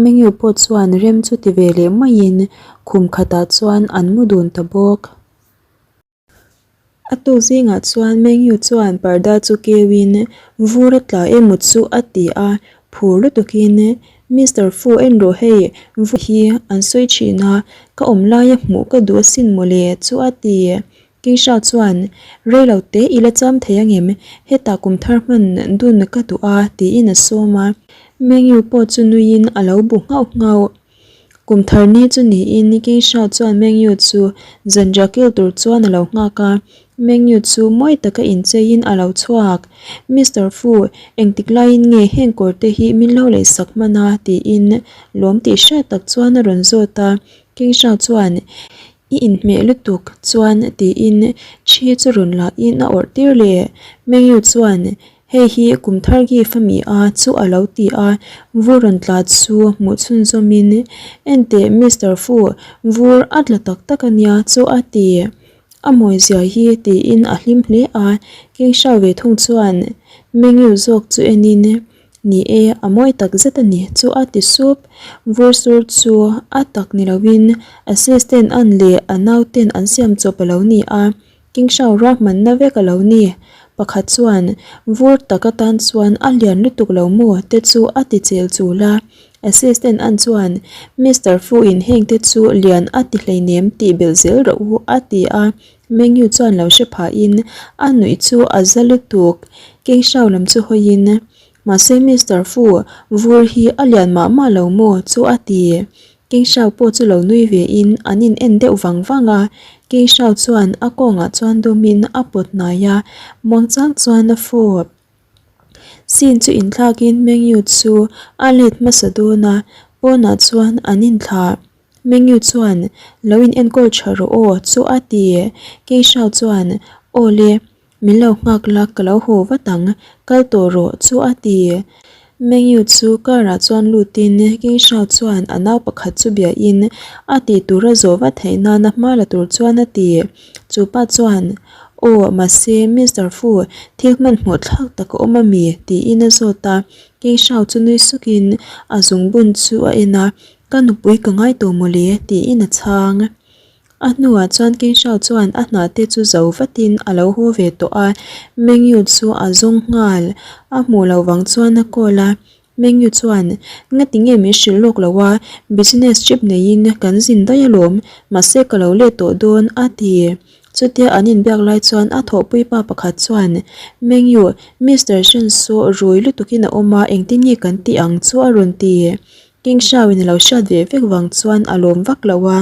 Mengyu pawh chuan rem chu ti ve leh maiin khum khatah chuan an mu dun ta bawk. A tuk zingah chuan Mengyu chuan parda chu keuin vur a tla emaw chu a ti a, phur lutukin Mister Fu en rawh hei vur hi an sawi thin a, ka awm laia hmuh ka duh asin mawle chu a ti. Keisha chuan rei lo te i la cham thei angem hetah kum thar hman dun ka duh a tiin a sawm a, Mengyu pawh chu nuiin a lo bu nghauh nghauh. Kum thar ni chu niin Keisha chuan Mengyu chu zanriah kil tur chuan a lo nghak a, Mengyu chu mawi taka incheiin a lo chhuak. Mister Fu, engtik laiin nge heng kawr te hi min lo lehsak hman a? tiin lawm tih hriat tak chuan a rawn zawt a. Keisha chuan, I inhmeh lutuk chuan tiin thi chu rawn lahin a awrh tir leh. Mengyu chuan, Hei hi kum thar gift a mi a chu a lo ti a, vur rawn tla chu hmuh chhunzawmin, Enteh Mister Fu, vur a tla tak tak a nia chu a ti. A mawi zia hi tiin a hlim hle a, King Shao ve thung chuan Mengyu zawk chu enin, Ni e, a mawi tak zet a ni chu a ti sup. Vur sur chu a tak ni loin assistant an leh a nauten an siam chawp a lo ni a. King Shao ruahmanna vek a lo ni. Pakhat chuan, Vur tak atan chuan a lian lutuk lo maw? te chu a ti chel chul a. Assistant an chuan, Mister Fu in heng te chu lian a ti hleinem tih belh zel rawh u, a ti a. Mengyu chuan lo hre phahin a nuih chu a za lutuk. King Shao lam chu hawiin, Mahse Mister Fu, vur hi a lian mah mah lo maw? chu a ti. King Shao pawh chu lo nui ve in an in en deuh vang vang a, King Shao chuan a kawngah chuan dawm in a pawt hnai a, muangchang chuan a fawp. Scene chu inthlak in Meng Yu chu a let hmasa dawn a, pawnah chuan an inthlah. Meng Yu chuan lo in enkawl tha rawh aw chu a ti. King Shao chuan aw le. Min lo nghak la ka lo haw vat ang, kal tawh rawh chu a ti. Mengyu chu car ah chuan lutin King Shao chuan a nau pakhat chu biahin a tih tur a zawh vat theih nana hma la tur chuan a ti. Chu pa chuan, Aw, mahse Mister Fu, thil hmanhmawh thlak tak a awm ami? tiin a zawt a. King Shao chu nui sukin a zungbun chu a en a, Ka nupui ka ngai tawh mawle tiin a chhang. A hnuah chuan King Shao chuan a hna te chu zo vatin a lo haw ve tawh a, Meng Yu chu a zawng nghal. A hmuh loh vang chuan a call a, Meng Yu chuan, Ngati nge min hrilh lawk lo a, business trip neiin kan zin daih alawm, mahse ka lo let tawh dawn a ti. Chutia an inbiak lai chuan a thawhpui pa pakhat chuan, Meng Yu, Mister Shen saw rui lutukin a awm a, engtin nge kan tih ang chu a rawn ti. King Shao in a lo hriat ve vek vang chuan a lawm vak lo a.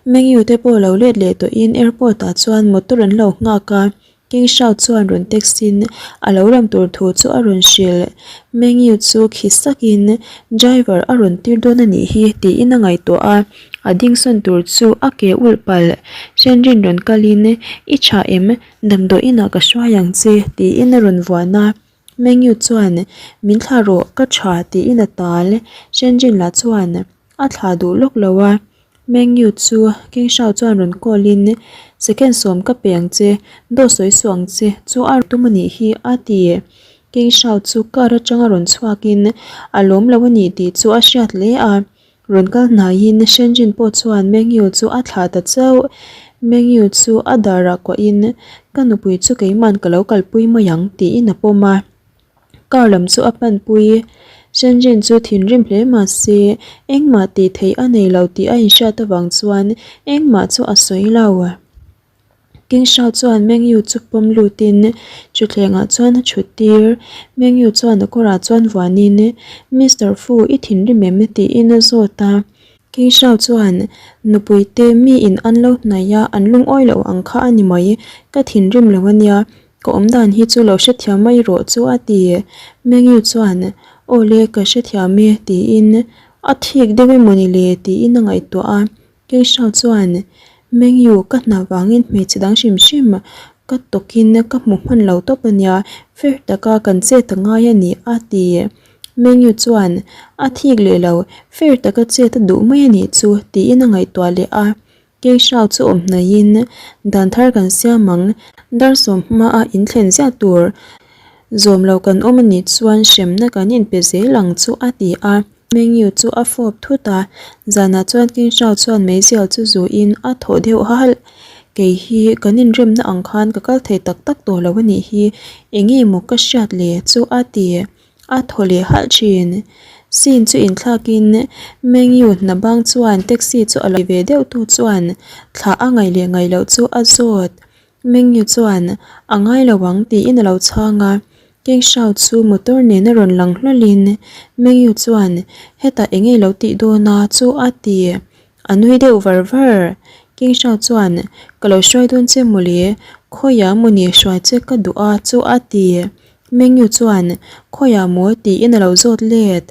Mengyu te pawh lo let leh tawhin airport ah chuan motor an lo nghak a, King Shao chuan rawn text in a lo lam tur thu chu a rawn hrilh. Mengyu chu khi sak in driver a rawn tir dawn a nih hi tiin a ngaihtuah a, a ding sawn tur chu a ke ulh palh. Shenrin rawn kal in I tha em? Damdawiin ah ka hruai ang che tiin a rawn vuan a. Mengyu chuan min thla rawh ka tha tiin a tal. Shenjin lah chuan a thla duh lawk lo a. Mengyu chu King Shao chuan rawn call in second sawm ka pe ang che, dawt sawi suh ang che chu a tum a nih hi a ti. King Shao chu car atanga rawn chhuak in a lawm lo a nih tih chu a hriat hle a. Rawn kal hnaiin Shenjin pawh chuan Mengyu chu a thlah ta chauh. Mengyu chu a darah kuahin, Ka nupui chu keiman ka lo kalpui mai ang, tiin a pawm a. Car lam chu a panpui. Shenjin chu thinrim hle mah se, engmah tih theih a nei lo tih a inhriat avang chuan engmah chu a sawi lo. King Shao chuan Meng Yu chu pawm lutin thutthlengah chuan a thut tir. Meng Yu chuan a kawrah chuan vuanin, Mister Fu, i thinrim em? tiin a zawt a. King Shao chuan, Nupui te miin an lo hnaih a, an lungawi loh ang kha a ni mai. Ka thinrim lo a nia, ka awm dan hi chu lo hrethiam mai rawh chu a ti. Meng Yu chuan, Aw le, ka hrethiam e, tiin a thik deuh emawni le tiin a ngaihtuah a. Keisha chuan, Mengyu, ka hna vangin hmeichhe dang hrim hrim ka tawkin ka hmu hman lo tawp a nia, fair taka kan chet a ngai a ni, a ti. Mengyu chuan, A thik leh lo, fair taka chet a duh mai a nih chu, tiin a ngaihtuah leh a. Keisha chu awm hnaihin, Dan thar kan siam ang, dar sawmhma a inthlen ziah tur zawm lo kan awm a nih chuan hremna kan inpe zel ang chu, a ti a. Mengyu chu a fawp thut a, zanah chuan King Shao chuan meizial chu zuin a thaw deuh halh. Kei hi kan inremna ang khan ka kal thei tak tak tawh lo a nih hi, enge maw ka hriat le chu a ti. A thaw leh halh thin. Scene chu inthlakin Mengyu hna bang chuan taxi chu a lo ve deuh tu chuan thlah a ngaih leh ngaih loh chu a zawt. Mengyu chuan, A ngai lo ang, tiin a lo chhang a. King Shao chu motor nen a rawn lang hlawlhin Mengyu chuan, Hetah eng nge lo tih dawn a? chu a ti. A nui deuh var var. King Shao chuan, Ka lo hruai dawn che mawle, khawiah mawni hruai che ka duh a chu a ti. Mengyu chuan, Khawiah maw? tiin a lo zawt let.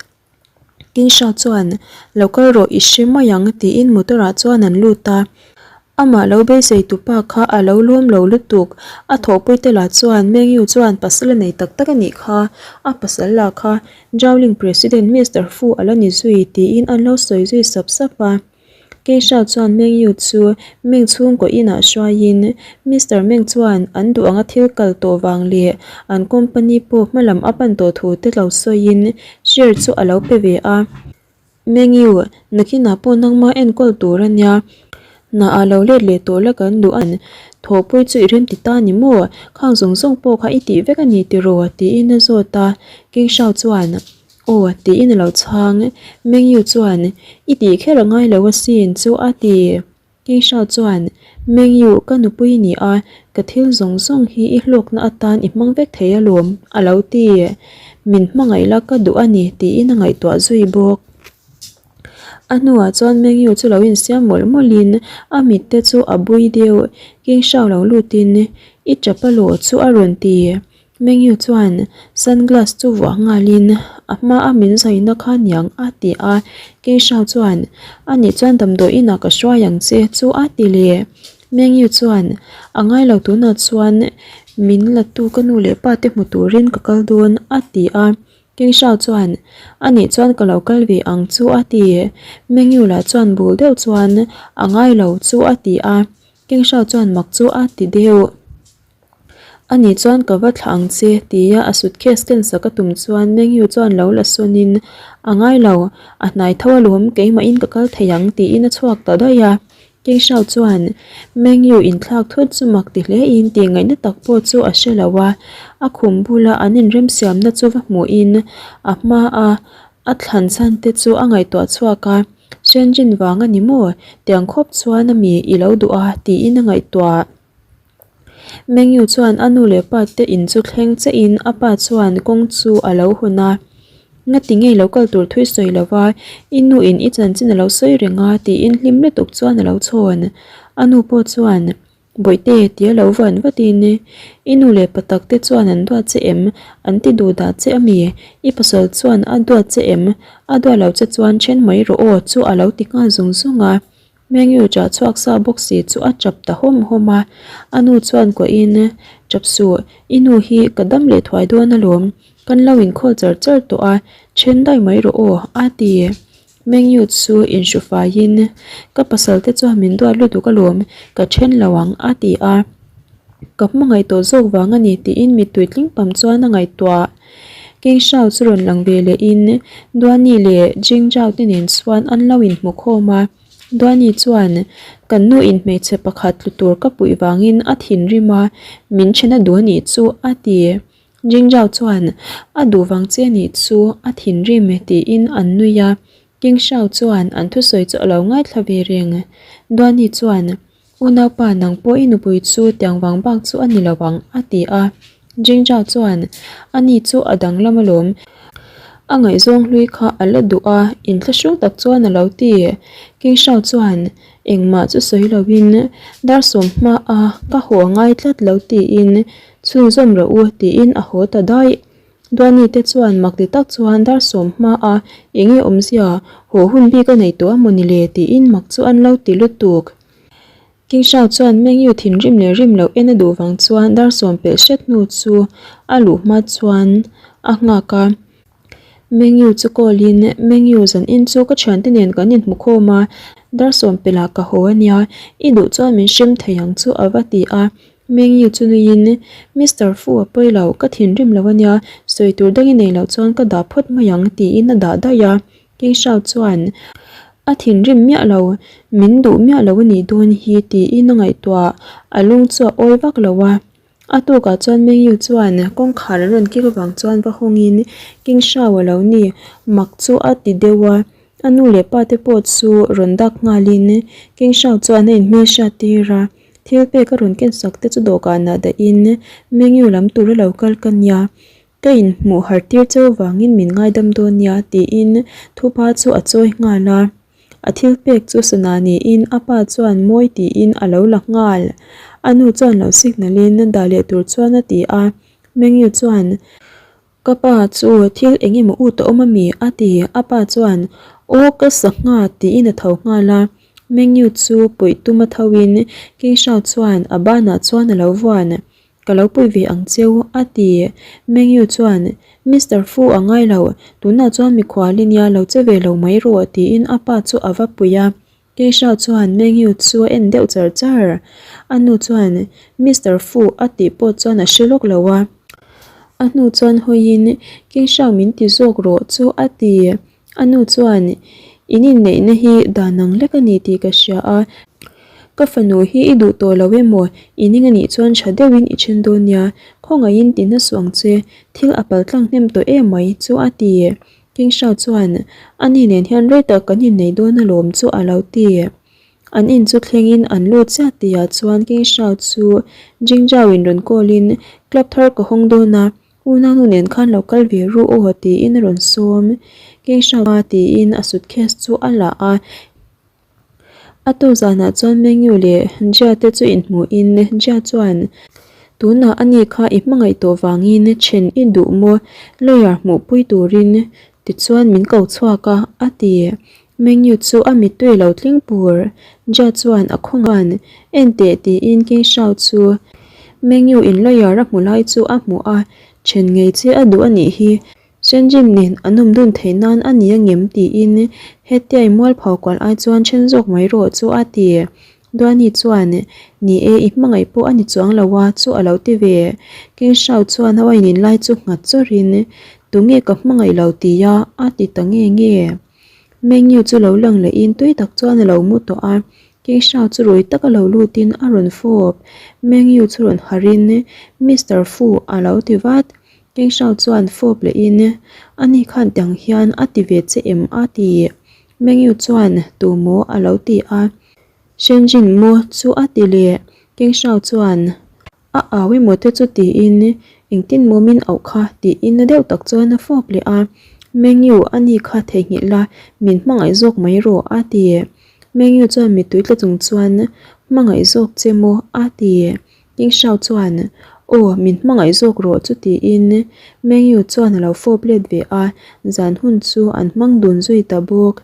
Kingshaw chuan, Lo kal rawh i hre mai ang tiin motor ah chuan an lut a. Amah lo beisei tu pa kha a lo lawm lo lutuk. A thawhpui te lah chuan Mengyu chuan pasal a nei tak tak a nih kha, a pasal lah kha Zhaoling President Mister Fu a la ni zui tiin an lo sawi zui sap sap a. Keisha chuan Meng Yu chu Meng chhungkaw inah hruaiin Mister Meng chuan an duh anga thil kal tawh vang leh an company pawh hmalam a pan tawh thu te lo sawiin share chu a lo pe ve a. Meng Yu, nakinah pawh nangma enkawl tur a nia. Hna ah lo let leh tawh la kan duh a. Thawhpui chu i remti ta ni maw? Khang zawng zawng pawh kha i tih vek a ni tiraw? tiin a zawt a. Keisha chuan. Aw, tiin a lo chhang. Mengyu chuan, I tih kher a ngai lo asin chu a ti. Keisha chuan, Mengyu, ka nupui i ni a, ka thil zawng zawng hi i hlawkna atan i hmang vek thei alawm, a lo ti. Min hmangaih la ka duh a ni, tiin a ngaihtuah zui bawk. A hnuah chuan Mengyu chu lo insiam mawlh mawlhin a mit te chu a bui deuh. Keisha lo lutin, I chap alaw chu a rawn ti. Mengyu chuan sunglass chu vuah nghalin a hma a min zaina kha niang a ti a, Keisha chuan ani chuan damdawi inah ka hruai ang che chu a ti leh. Mengyu chuan a ngai lo tunah chuan min la tu ka nu leh pa te hmu turin ka kal dawn a ti a, Keisha chuan ani chuan ka lo kal ve ang chu a ti. Mengyu lah chuan bul deuh chuan a ngai lo chu a ti a, Keisha chuan mak chu a ti deuh. Ani chuan ka va thlah ang che tia a suitcase ken sak a tum chuan Mengyu chuan lo la sawnin a ngai lo, a hnai tho alawm keimahin ka kal thei ang tiin a chhuak ta daih a. Kingshao chuan Mengyu inthlak thut chu mak ti hlein tih ngaihna tak pawh chu a hre lo a, a khum bula an inremsiamna chu va hmuhin a hma a a thlan chhan te chu a ngaihtuah chhuak a, Shenjin vang a ni maw? Tiang khawp chuan ami i lo duh a tiin a ngaihtuah. Mengyu chuan a nu leh pa te in chu thleng che in a pa chuan kawng chu a lo hawn a, Ngati ngei lo kal tur thui sawi lo va, i nu in i chanchin a lo sawi reng a tiin hlim lutuk chuan a lo chhawn. A nu pawh chuan, Bawihte tia lo van vat in, i nu leh pa tak te chuan an duat che em? An ti duh dah che ami? I pasal chuan a duat che em? A duat lo che chuan then mai rawh aw chu a lo ti nghal zung zung a. Mengyu chah chhuak sa bawk si chu a chap ta hawm hawm a, a nu chuan kuahin, Chap suh, i nu hi ka dam leh thuai dawn alawm, kan lo inkhawl char char tawh a, then daih mai rawh aw, a ti. Mengyu chu inhru faiin, Ka pasal te chuan min duat lutuk alawm, ka then lo ang, a ti a. Ka hmangaih tawh zawk vang a ni tiin mittui tling pam chuan a ngaihtuah. King Shao chu rawn lang ve lehin Duani leh Jing Zhao te nen chuan an lo inhmu khawm a. Duani chuan, Kan nu in hmeichhe pakhat tlu tur ka puih vangin a thinrim a, min then a duh a nih chu, a ti. Jing Zhao chuan, A duh vang che a nih chu, a thinrim, tiin an nui a. King Shao chuan an thusawi chu a lo ngaithla ve reng. Duani chuan, Unaupa nang pawh i nupui chu tiang vang bak chu a ni lo ang, a ti a. Jing Zhao chuan, Ani chu a danglam alawm. A ngaihzawng hlui kha a la duh a, inthlahrung tak chuan a lo ti. King Shao chuan, Engmah chu sawi loin dar sawm hmaa ka haw a ngai tlat lo tiin chhunzawm rawh u tiin a haw ta daih. Duani te chuan mak ti tak chuan dar sawm hmaa eng nge awmzia haw hun bik a nei tawh a maw ni le tiin mak chu an lo ti lutuk. King Shao chuan Mengyu thinrim leh rim loh en a duh vang chuan dar sawm pelh hret hnu chu a luh hma chuan a nghak a. Mengyu chu call in, Mengyu zan in chu ka thiante nen kan inhmu khawm a, dar sawm pelh ah ka haw a nia, i duh chuan min hrem thei ang chu a va ti a. Mengyu chu nuiin, Mister Fu a pawi lo, ka thinrim lo a nia, sawi tur dang i nei loh chuan ka dah phawt mai ang tiin a dah daih a. King Shao chuan, A thinrim miah lo, min duh miah lo a nih dawn hi tiin a ngaihtuah, a lung chu a awi vak lo a. A tukah chuan Mengyu chuan kawngkhar an rawn kik avang chuan va hawngin King Shao a lo ni, mak chu a ti deuh a. A nu leh pa te pawh chu rawn dak nghalin King Shao chuan a inhmelhriat tir a. Thil pek a rawn ken sak te chu dawhkanah dahin Mengyu lam tura lo kal ka nia. Ka inhmuh har tir cheu vangin min ngaidam dawn nia tiin thupa chu a chawi nghal a. A thil pek chu sana niin a pa chuan mawi tiin a lo la nghal. A nu chuan lo signal in dah leh tur chuan a ti a. Mengyu chuan, Ka pa chu thil eng emaw ut a awm ami? a ti. A pa chuan, Aw ka sa ngha tiin a tho nghal a. Mengyu chu puih tum a tho in King Shao chuan a banah chuan a lo vuan. Ka lo pui ve ang cheu, a ti. Mengyu chuan, Mister Fu a ngai lo, tunah chuan mikhual i nia lo che ve lo mai rawh, tiin a pa chu a va pui a. Keisha chuan Mengyu chu a en deuh char char. A nu chuan, Mister Fu a tih pawh chuan a hre lawk lo a. A hnu chuan hawiin, Keisha min ti zawk rawh chu a ti. A nu chuan, In inneihna hi dan ang lek a ni tih ka hria a, ka fanu hi i duh tawh lo emaw, i ning a nih chuan tha deuhin i then dawn nia, khawngaihin ti hna suh ang che, thil a pal tlang hnem tawh em mai chu a ti. King Shao chuan, A ni nen hian rei tak kan innei dawn alawm chu a lo ti. An in chu thlengin an lut chiah tihah chuan King Shao chu Jing Zhao in rawn call in, Club thar ka hawng dawn a, Unau nu nen khan lo kal ve ru aw tiin a rawn sawm. King Shao a tiin a suitcase chu a la a. A tu zanah chuan Mengyu leh Jia te chu inhmuhin Jia chuan, Tunah a ni kha i hmangaih tawh vangin then i duh maw lawyer hmuhpui turin tichuan min ko chhuak a a ti. Mengyu chu a mittui lo tling pur. Jia chuan a khawnga'n, En teh tiin King Shao chu Mengyu in lawyer a hmu lai chu a hmu a, then ngei che a duh a nih hi. Shenjin nen an awm dun theih nan a ni angem tiin hetiai mualphau kual ai chuan then zawk mai rawh chu a ti. Duani chuan, Ni e, i hmangaih pawh a ni chuang lo a, chu a lo ti ve. King Shao chuan a wine in lai chu nghat chawrin, Tunge ka hmangaih lo ti a, a ti ta nge nge. Menu chu lo lang lehin tui tak chuan a lo mu tawh a, King Shao chu rui taka lo lutin a rawn fawp. Menu chu rawn harhin, Mister Fu a lo ti vat. King Shao chuan fawp lehin, Ani khan tiang hian a ti ve che em? a ti. Menu chuan, Tu maw? a lo ti a. Shenjin maw chu a ti leh. King Shao chuan, A au emaw te chu tiin engtin maw min auh kha tiin na deuh tak chuan a fawp leh a, Mengyu a ni kha theihnghilh la min hmangaih zawk mai rawh a ti. Mengyu chuan mittui tla chung chuan hmangaih zawk che maw a ti. King Shao chuan aw min hmangaih zawk rawh chu tiin Mengyu chuan a lo fawp let ve a, zan hun chu an hmang dun zui ta bawk.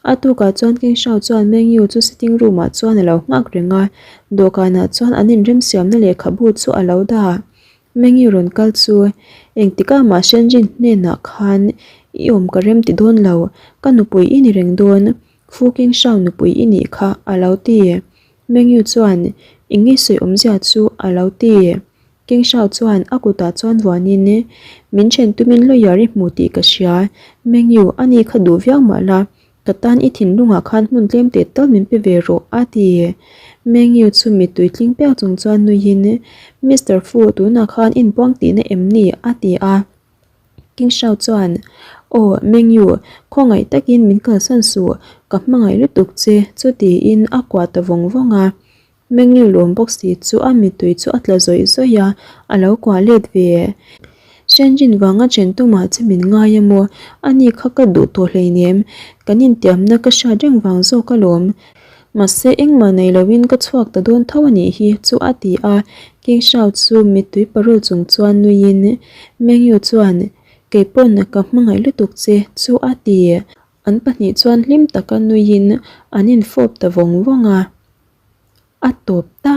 A tukah chuan King Shao chuan Meng Yu chu sitting room ah chuan a lo nghak reng a, dawhkanah chuan an inremsiamna lehkhabu chu a lo dah. Meng Yu rawn kal chu, Engtikah mah Shenjin hnenah khan i awm ka rem ti dawn lo, ka nupui i ni reng dawn, Fu King Shao nupui i nih kha, a lo ti. Meng Yu chuan, Eng nge sawi awmzia chu? a lo ti. King Shao chuan a kutah chuan vuanin, Min then tumin lawyer i hmu tih ka hria. Mengyu, ani kha duh viau mah la, ka tan i thinlungah khan hmun tlem teh tal min pe ve rawh, a ti. Mengyu chu mittui tling piak chung chuan nuiin, Mister Fu, tunah khan inpuang tihna em ni? a ti a. King Shao chuan, Aw, Mengyu, khawngaih takin min kalsan suh, ka hmangaih lutuk che, chu tiin a kuah ta vawng vawng a. Mengyu lawm bawk si chu a mittui chu a tla zawih zawih a, a lo kuah let ve. Shenjin vanga chen tumah che min ngai a maw? Ani kha ka duh tawh hleinem, kan intiamna ka hriat reng vang zawk alawm. Mahse engmah nei loin ka chhuak ta dawn tho a nih hi chu a ti a, King Shao chu mittui parul chung chuan nuiin Mengyu chuan Keipawn ka hmangaih lutuk che chu a ti. An pahnih chuan hlim taka nuiin an infawp ta vawng vawng a, a tawp ta.